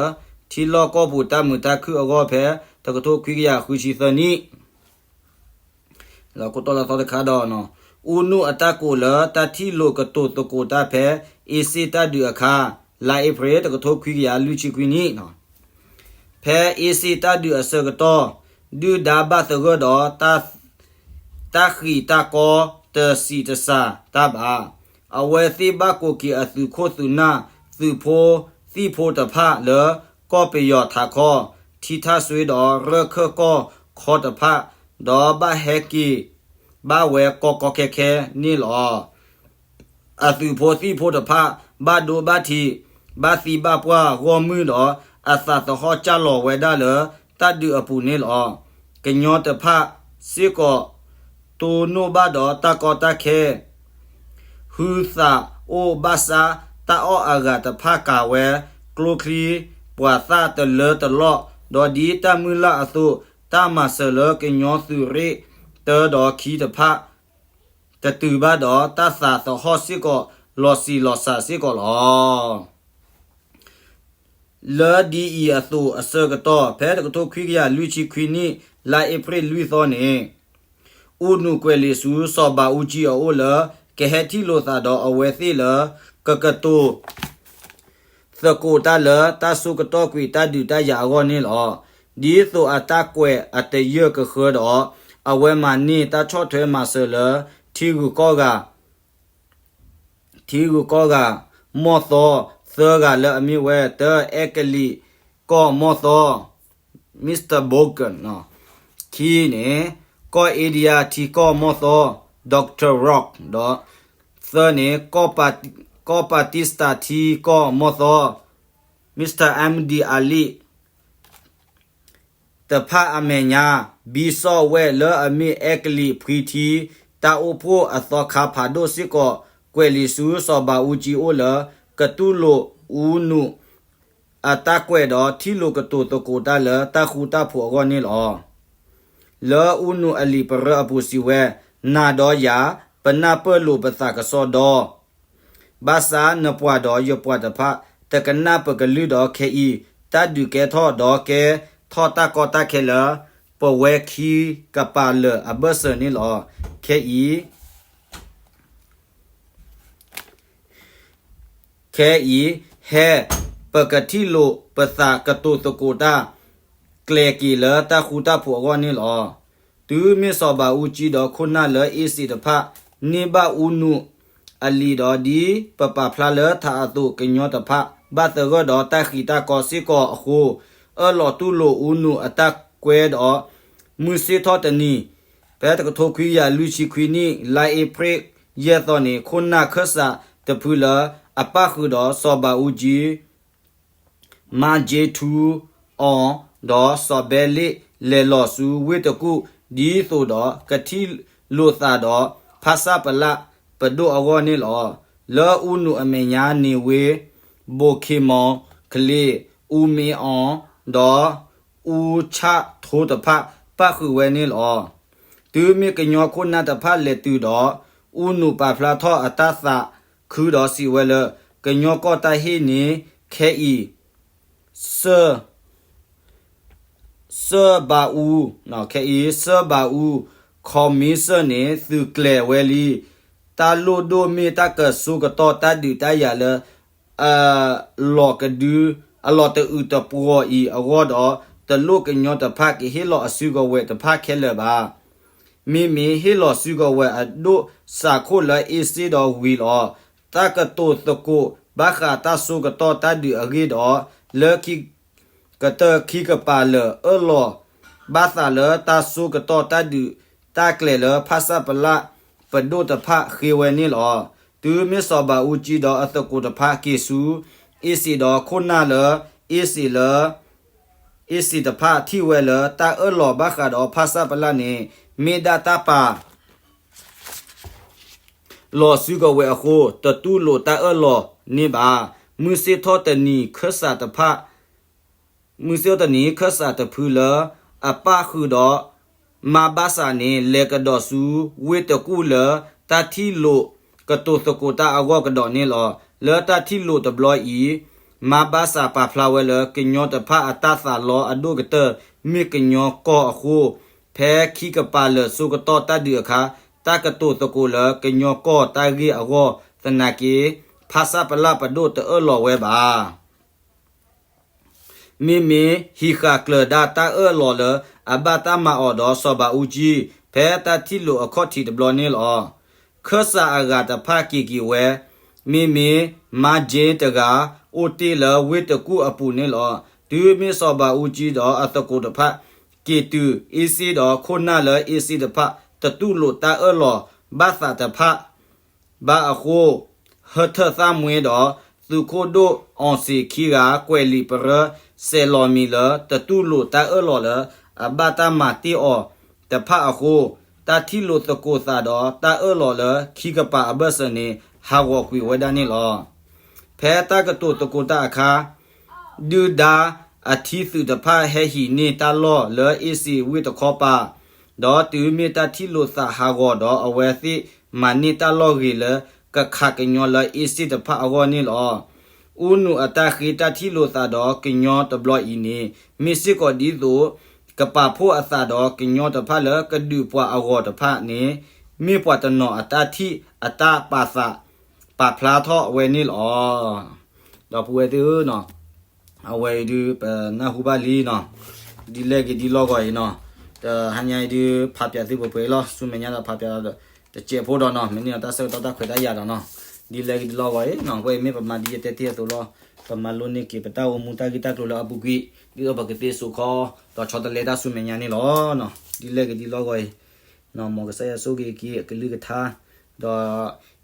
ထံလီၢ်ကီၢ်ပူၤတၢ်မုာ်တၢ်ခုၣ်အဂီၢ်ဖဲ တကထိခွံကယၤဃုဆံသၢနံၣ် လီၤခိၣ်တီလၢသီတခါဒီး အူနူးအတၢ်ကိးလၢတၢ်ထံၣ်လိာ်ကတိၤသကိးတၢ်ဖဲ အ့စ့းတၢ်ဒုးအခါ လါအ့ဖြ့ၣ် တကထိခွံကယၤလွံၢ်ဆံခွံနံၣ်, ဖဲအ့စ့းတၢ်ဒုးအဆၢကတီၢ် ဒုၣ်ဒါဘၣ်သဂၢၢ်ဒီး တၢ်ဃံးတၢ်ကီတစံးတစှၤတၢ်ဘၣ်. အဝဲသ့ၣ်ဘၣ်ကိးက့ၤအသုးခိၣ်သုးနၢ် သုးဖိသံၣ်ဖိတဖၣ်လၢ ကီၢ်ပယီၤထးခီ ထံထၣ်စွ့ဒီးရၢၢ်ခၢၣ်ကီၢ်ခီတဖၣ်, ဒီးဘၣ်ဟဲက့ၤ ဘၣ်ဝဲကီကီခဲခဲန့ၣ်လီၤ. အသုးဖိသံၣ်ဖိတဖၣ် ဘၣ်ဒိဘၣ်ထံး ဘၣ်သံဘၣ်ပှၢ်ဂီၢ်မုၢ်ဒီး အသးသဟီၣ်ကၢ်လီၤဝဲဒၣ်လၢ တၢ်ဒုးအပူၤန့ၣ်လီၤ. ကညီတဖၣ်စ့ၢ်ကီး တိၢ်နီၣ်ဘၣ်ဒီးတၢ်ကီတၢ်ခဲ ဟုသးအိၣ်ဘၣ်ဆၣ် တၢ်အီၣ်အဂၤတဖၣ်ကၤဝဲ ကျိချံ ပှၤသၣ်တလၢတလီၢ်, ဒီးဒ်တၢ်မုၢ်လၢ်အသိး တၢ်မၤစၢၤလၢကညီသုးရ့ၣ်တၢဒီးခံတဖၣ် တတုၤဘၣ်ဒီး တၢ်သးသဟီၣ်စ့ၢ်ကီး လီၤစံာ်လီၤစှၤစ့ၢ်ကီးလီၤ. လၢဒ်အံၤအသိးအဆၢကတီၢ် ဖဲတကထိခွံကယၤလွံၢ်ဆံခွံနံၣ် လါအ့ဖြ့ၣ်လွံၢ်သီန့ၣ် အူနူးကွဲးလံာ်ဆူ စီၤဘးအူကၠံအအိၣ်လၢ ကဟဲထံၣ်လိာ်သးဒီးအဝဲသ့ၣ်လၢ ကကတိၤသကိးတၢ်လၢတၢ်ဆိကတီၢ်ကွံာ်တၢ်ဒုးတၢ်ယၤအဂီၢ်န့ၣ်လီၤ. ဒ်သိးအတၢ်ကွဲးအတယၢၢ်ကဃၢဒီး အဝဲမၤန့ၢ်တၢ်ဆီၣ်ထွဲမၤစၢၤလၢ ထံဂုၤကီၢ်ဂၤ ထံဂုၤကီၢ်ဂၤ မီၢ်သီ သၢဂၤလၢအမ့ၢ်ဝဲ တၢ အဲကလံးကီၢ်မီၢ်သီ Mister Bogan ခံန့ၣ် ကီၢ် India ထံကီၢ်မီၢ်သီ Doctor Rock ဒီး သၢန့ၣ် ကီၢ် Pakistan ထံကီၢ်မီၢ်သီ Mister Ahmad Ali တဖၣ်အမဲာ်ညါ ဘံၣ်စီၣ်ဝဲလၢအမ့ၢ်အဲကလံးဖှံထံ တၢ်အိၣ်ဖှိၣ်အသီခါဖးဒိၣ်စ့ၢ်ကီး ကွဲးလံာ်ဆူစီၤဘးအူကၠံအိၣ်လၢ ကတူၢ်လိာ်အူနူး အတၢ်ကွဲးဒီးထံၣ်လိာ်ကတိၤသကိးတၢ်လၢတၢ်ဃူတၢ်ဖိးအဂီၢ်န့ၣ်လီၤ. လၢအူနူးအလံာ်ပရၢအပူၤစံးဝဲ, နၤဒီးယၤ ပနၢ်ပၢၢ်လိာ်ပသးကစီဒီ ဘၣ်ဆၣ်နပှၤဒီးယပှၤတဖၣ် တကနၣ်ပကလုၢ်ဒီးခဲအံၤ တၢ်ဒုးကဲထီၣ်ဒီးကဲထီၣ်တၢ်ကီတၢ်ခဲလၢ ပဝဲခံကပၤလၢာ်အဘၢၣ်စၢၤန့ၣ်လီၤ. ခဲအံၤ ခဲအံၤ ဟဲ ပကထံၣ်လိာ်ပသးကတိၤသကိးတၢ် ကျဲၤက့ၤလၢတၢ်ဃူတၢ်ဖိးအဂီၢ်န့ၣ်လီၤ. တုၤမ့ၢ်စီၤဘးအူကၠံဒီးခိၣ်နၢ်လၢအ့စ့းတဖၣ် န့ၢ်ဘၣ်အူနူးအလံာ်ဒီးဒ်ပပာ်ဖျါလၢထးအသိး ကညီတဖၣ် ဘၣ်သဂၢၢ်ဒီးတၢ်ဃံးတၢ်ကီစ့ၢ်ကီးအဃိ အၢၣ်လီၤတူၢ်လိာ်အူနူးအတၢ်ကွဲဒီး မုၢ်ဆ့ၣ်ထီၣ်တနံၤ ဖဲတကထိခွံကယၤလွံၢ်ဆံခွံနံၣ် လါအ့ဖြ့ၣ်ယဲၢ်သီန့ၣ် ခိၣ်နၢ်ခၢၣ်စးတဖုလၢအပၣ်ဃုာ်ဒီးစီၤဘးအူကၠံ မါကၠ့ထူအီၤ ဒီးစီၤဘဲလ့ၣ် လဲၤလီၤဆူဝ့ၢ်တကူၣ် ဒ်သိးဒီးကထံၣ်လိာ်သးဒီး ဖၣ်ဆၣ်ပလၣ်ပဒိၣ်အဂီၢ်န့ၣ်လီၤ. လၢအူနူးအမဲာ်ညါန့ၣ်ဝ့ၢ် ဘိးခ့မီၤ ကလ့ၣ် အူမ့အီၤ ဒီး အူဆၣ်ထိတဖၣ် ပၣ်ဃုာ်ဝဲန့ၣ်လီၤ. တုၤမ့ၢ်ကညီခိၣ်နၢ်တဖၣ်လဲၤတုၤဒီး အူနူးပာ်ဖျါထီၣ်အတၢ်သးခုဒီးစံးဝဲလၢ ကညီကီၢ်တၢ်ဟ့ၣ်န့ၣ် ခဲအံၤ စၢ စၢဘးအူ ခဲအံၤ စၢဘးအူ ခီမံစၢၣ်န့ၣ် သုးကျဲၤဝဲလံ. တၢ်လိၣ်ဒိၣ်မ့ၢ်တၢ်ကဆိကတီၢ်တၢ်ဒုးတၢ်ယၤလၢ အလီၤကဒု အလီၤတအုးတပှီၤအံၤအဂီၢ်ဒီး တလိၣ်ကညီတဖၣ်ကဟ့ၣ်လီၤအစုကဝဲၤတဖၣ်ခဲလၢာ်ဘၣ်. မ့မ့ၢ်ဟ့ၣ်လီၤစုကဝဲၤအဒိၣ်စးခိၣ်လၢအ့စ့ဒီးဝံၤလီၤ. တၢ်ကတိၤသကိးဘၣ်ဃးတၢ်ဆိကတီၢ်တၢ်ဒုးအဂ့ၢ်ဒီး လၢခံ ကတၢၢ်ခံကပၤလၢာ်အၢၣ်လီၤဘၣ်သးလၢတၢ်ဆိကတီၢ်တၢ်ဒုးတၢ်ကျဲၤလၢဖၣ်ဆၣ်ပလၣ်ပဒိၣ်တဖၣ်ဃ့ဝဲန့ၣ်လီၤ. တုၤမ့ၢ်စီၤဘးအူကၠံဒီးအသကိးတဖၣ်က့ၤဆူ အ့စ့ဒီးခိၣ်နၢ်လၢ အ့စ့လၢ အ့စ့တဖၣ်ထံၣ်ဝဲလၢတၢ်အၢၣ်လီၤဘၣ်ဃးဒီးဖၣ်ဆၣ်ပလၣ်န့ၣ် မ့ၢ်ဒၣ်တၢ်ပာ် လီၤစုကဝဲၤအဃိ တတူၢ်လိာ်တၢ်အၢၣ်လီၤန့ၣ်ဘၣ်. မုၢ်ဆ့ၣ်ထီၣ်တနံၤခၢၣ်စးတဖၣ် မုၢ်ဆ့ၣ်ထီၣ်တနံၤခၢၣ်စးတဖုလၢ အပၣ်ဃုာ်ဒီး မါဘၣ်စးန့ၣ် လဲၤကဒီးဆူဝ့ၢ်တကူၣ်လၢ တၢ်ထံၣ်လိာ်ကတိၤသကိးတၢ်အဂီၢ်ကဒီးန့ၣ်လီၤ. လၢတၢ်ထံၣ်လိာ်တဘျီအံၤ မါဘၣ်စးပာ်ဖျါဝဲလၢ ကညီတဖၣ်အတၢ်သးလီအဒိၣ်ကတၢၢ် မ့ၢ်ကညီကီၢ်အဃိ ဖဲခံကပၤလၢာ်ဆိကတီၢ်တၢ်ဒုးအခါ တၢ်ကတိၤသကိးလၢကညီကီၢ်တၢ်ဂ့ၢ်အဂီၢ်သနာ်က့ ဖၣ်ဆၣ်ပလၣ်ပဒိၣ်တအၢၣ်လီၤဝဲဘၣ်. မ့မ့ၢ်ဟံးဃာ်ကျၢၤဒၣ်တၢ်အၢၣ်လီၤလၢအဘၣ်တၢ်မၤအီၤဒီးစီၤဘးအူကၠံ ဖဲတၢ်ထံၣ်လိာ်အခီၣ်ထံးတဘျီန့ၣ်လီၤ. ခၢၣ်စးအဂၤတဖၣ်က့ၤက့ၤဝဲ မ့မ့ၢ်မါကၠ့တဂၤ အိၣ်တ့ၢ်လၢဝ့ၢ်တကူၣ်အပူၤန့ၣ်လီၤ. တုၤမ့ၢ်စီၤဘးအူကၠံဒီးအသကိးတဖၣ် က့ၤတုၤအ့စ့ဒီးခိၣ်နၢ်လၢအ့စ့တဖၣ် တတူၢ်လိာ်တၢ်အၢၣ်လီၤဘၣ်သးတဖၣ် ဘၣ်အဃိ ဟၢထၢၣ်သၣ်မှဲဒီး သုးခိၣ်ဒိၣ်အီစ့ၤခံဂၤ ကွဲးလံာ်ပရၢ စဲးလီၤမံၤလၢ တတူၢ်လိာ်တၢ်အၢၣ်လီၤလၢ အဘၣ်တၢ်မၤတ့ၢ်အီၤတဖၣ်အဃိ တၢ်ထံၣ်လိာ်သကိးသးဒီးတၢ်အၢၣ်လီၤလၢခံကပၤအဘၢၣ်စၢၤန့ၣ် ဟးဂီၤကွံာ်ဝဲဒၣ်န့ၣ်လီၤ. ဖဲတၢ်ကတိၤသကိးတၢ်အခါ ဒုၣ်ဒါအထံသုးတဖၣ်ဟဲဟံးန့ၢ်တၢ်လီၢ်လၢအ့စ့ဝ့ၢ်တခီပၤ ဒီးတုၤမ့ၢ်တၢ်ထံၣ်လိာ်သးဟးဂီၤဒီးအဝဲသ့ၣ်မၤန့ၢ်တၢ်လီၢ်ဂ့ၤလၢကခးကညီလၢအ့စ့တဖၣ်အဂီၢ်န့ၣ်လီၤ. အူနူးအတၢ်ဃ့တၢ်ထံၣ်လိာ်သးဒီးကညီတဘျီအံၤန့ၣ် မ့ၢ်စ့ၢ်ကီးဒ်သိး ကပာ်ဖှိၣ်အသးဒီးကညီတဖၣ်လၢကဒုးပှၤအဂီၢ်တဖၣ်န့ၣ် မ့ၢ်ပှၤတနီၤအတၢ်ထံၣ်အတၢ်ပာ်သး ပာ်ဖျါထီၣ်ဝဲန့ၣ်လီၤ. ဒီပုၢ်ဝဲၢ်သ့ၣ်ဧၢနီၤ, အဝဲအံၤဒုးပနၢ်ဟူဘၣ်လံနီၤ, ဒ်လဲၣ်ဂ့ၤဒ်လီၢ်ဂီၤအံၤနီၤ, တဟါညါအံၤဒုးဖးပၠးသုပှဲၤပှဲၤလီၤ, ဆူမဲာ်ညါဒီးဖးပၠးဒီး တစဲးဖိဒီးနီၤ, မ့ၢ်န့ၢ်အတၢ်ဆၢကတီၢ်တၢ်ခွဲးတၢ်ယာ်ဒီးနီၤ, ဒ်လဲၣ်ဂ့ၤဒ်လီၢ်ဂီၤအံၤနီၤ, အဝဲအံၤမ့ၢ်ပမၤဒ်ယတဲတ့ၢ်အသိးလီၤ, ပမၤလိန့ၢ်က့ၤပတၢ်အိၣ်မူတၢ်ဂ့ၢ်တၢ်ကျိၤလၢအပူၤကွံာ် ဒ်သိးပကသ့စိာ်ခီ ဒီးဆီတလဲတၢ်ဆူမဲာ်ညါန့ၣ်လီၤ. ဒ်လဲၣ်ဂ့ၤဒ်လီၢ်ဂီၤအံၤ မ်ကစၢ်ယွၤဆိၣ်ဂ့ၤက့ၤအကလုၢ်ကထါ,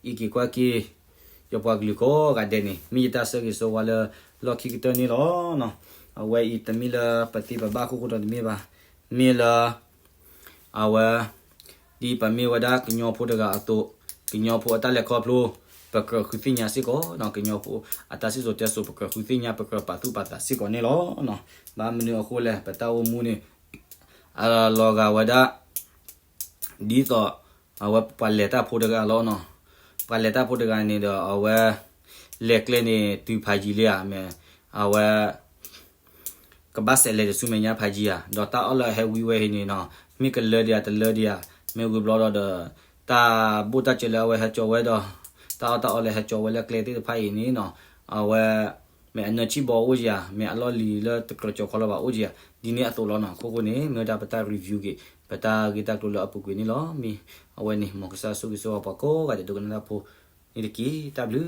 ဒီးအံးက့ၤကွၢ်က့ၤ ယပှၤကလုာ်ကိးဂၤဒဲးန့ၣ် မ့ၢ်ယတၢ်ဆၢဂ့ၤဆၢဝါလၢလီၢ်ခံကတၢၢ်န့ၣ်လီၤ. အဝဲအံၤတမ့ၢ်လၢပသ့ပဘၣ်အခိၣ်ဃိဒီးတမ့ၢ်ဘၣ်, မ့ၢ်လၢ အဝဲ ဒ်ပမ့ၢ်ဝဲဒၣ်ကညီဖိတဂၤအသိး, ကညီဖိအတၢ်လဲၤခီဖျိ ပကြၢးဃုသ့ၣ်ညါစ့ၢ်ကီး, ကညီဖိအတၢ်စံၣ်စိၤတဲစိၤ ပကြၢးဃုသ့ၣ်ညါ ပကြၢးပာ်သူၣ်ပာ်သးစ့ၢ်ကီးန့ၣ်လီၤ. ဘၣ်မနုၤအဃိလဲၣ် ပတၢ်အိၣ်မူန့ၣ် အလီၤဂာ်ဝဲဒၣ် ဒ်သိး အဝဲပှၤလဲၤတၢ်ဖိတဂၤလီၤနီၤ, ပှၤလဲၤတၢ်ဖိတဂၤန့ၣ်ဒီး အဝဲ လဲၤကျဲန့ၣ်တုၤဖးယံာ်လံဧါ, မ့ၢ် အဝဲ ကဘၣ်စဲးလဲၤတဆူမဲာ်ညါဖးယံာ်ဧါ, ဒီးတၢ်အီၣ်လၢအဟဲဝံဝဲအံၤန့ၣ်နီၤ, မ့ၢ်ကလၢဒံးဧါတလၢဒံးဧါ, မ့ၢ်ဝံၤဘျီဒီး တၢ်ဘိၣ်တၢ်စၢၤလၢအဝဲဟဲကၠီဝဲဒီး တၢ်အီၣ်တၢ်အီလၢဟဲကၠီဝဲလၢကျဲသ့ၣ်တဖၣ်အံၤန့ၣ်နီၤ, အဝဲ မ့ၢ်အနၢဆံၣ်ဘီအိၣ်ဧါ, မ့ၢ်အလီၢ်လံၤလၢတကြၢးကၠီၤခီလၢၤဘၣ်အိၣ်ဧါ, ဒ်န့ၣ်အသိးလီၤနီၤ. အခိၣ်ဃိန့ၣ် မ့ၢ်ဝဲဒၣ်ပတၢ် review က့ၤ ပတၢ်ဂ့ၢ်တၢ်ကျိၤလၢအပူၤကွံာ်န့ၣ်လီၤ. မ့ၢ်အဝဲန့ၣ် မ်ကစၢ်ယွၤဆိၣ်ဂ့ၤဆိၣ်ဝါပှၤကိးဂၤဒဲး ဒိကနၣ်တၢ်ဖိန့ၣ်တက့ၢ်. တၢ်ဘျုး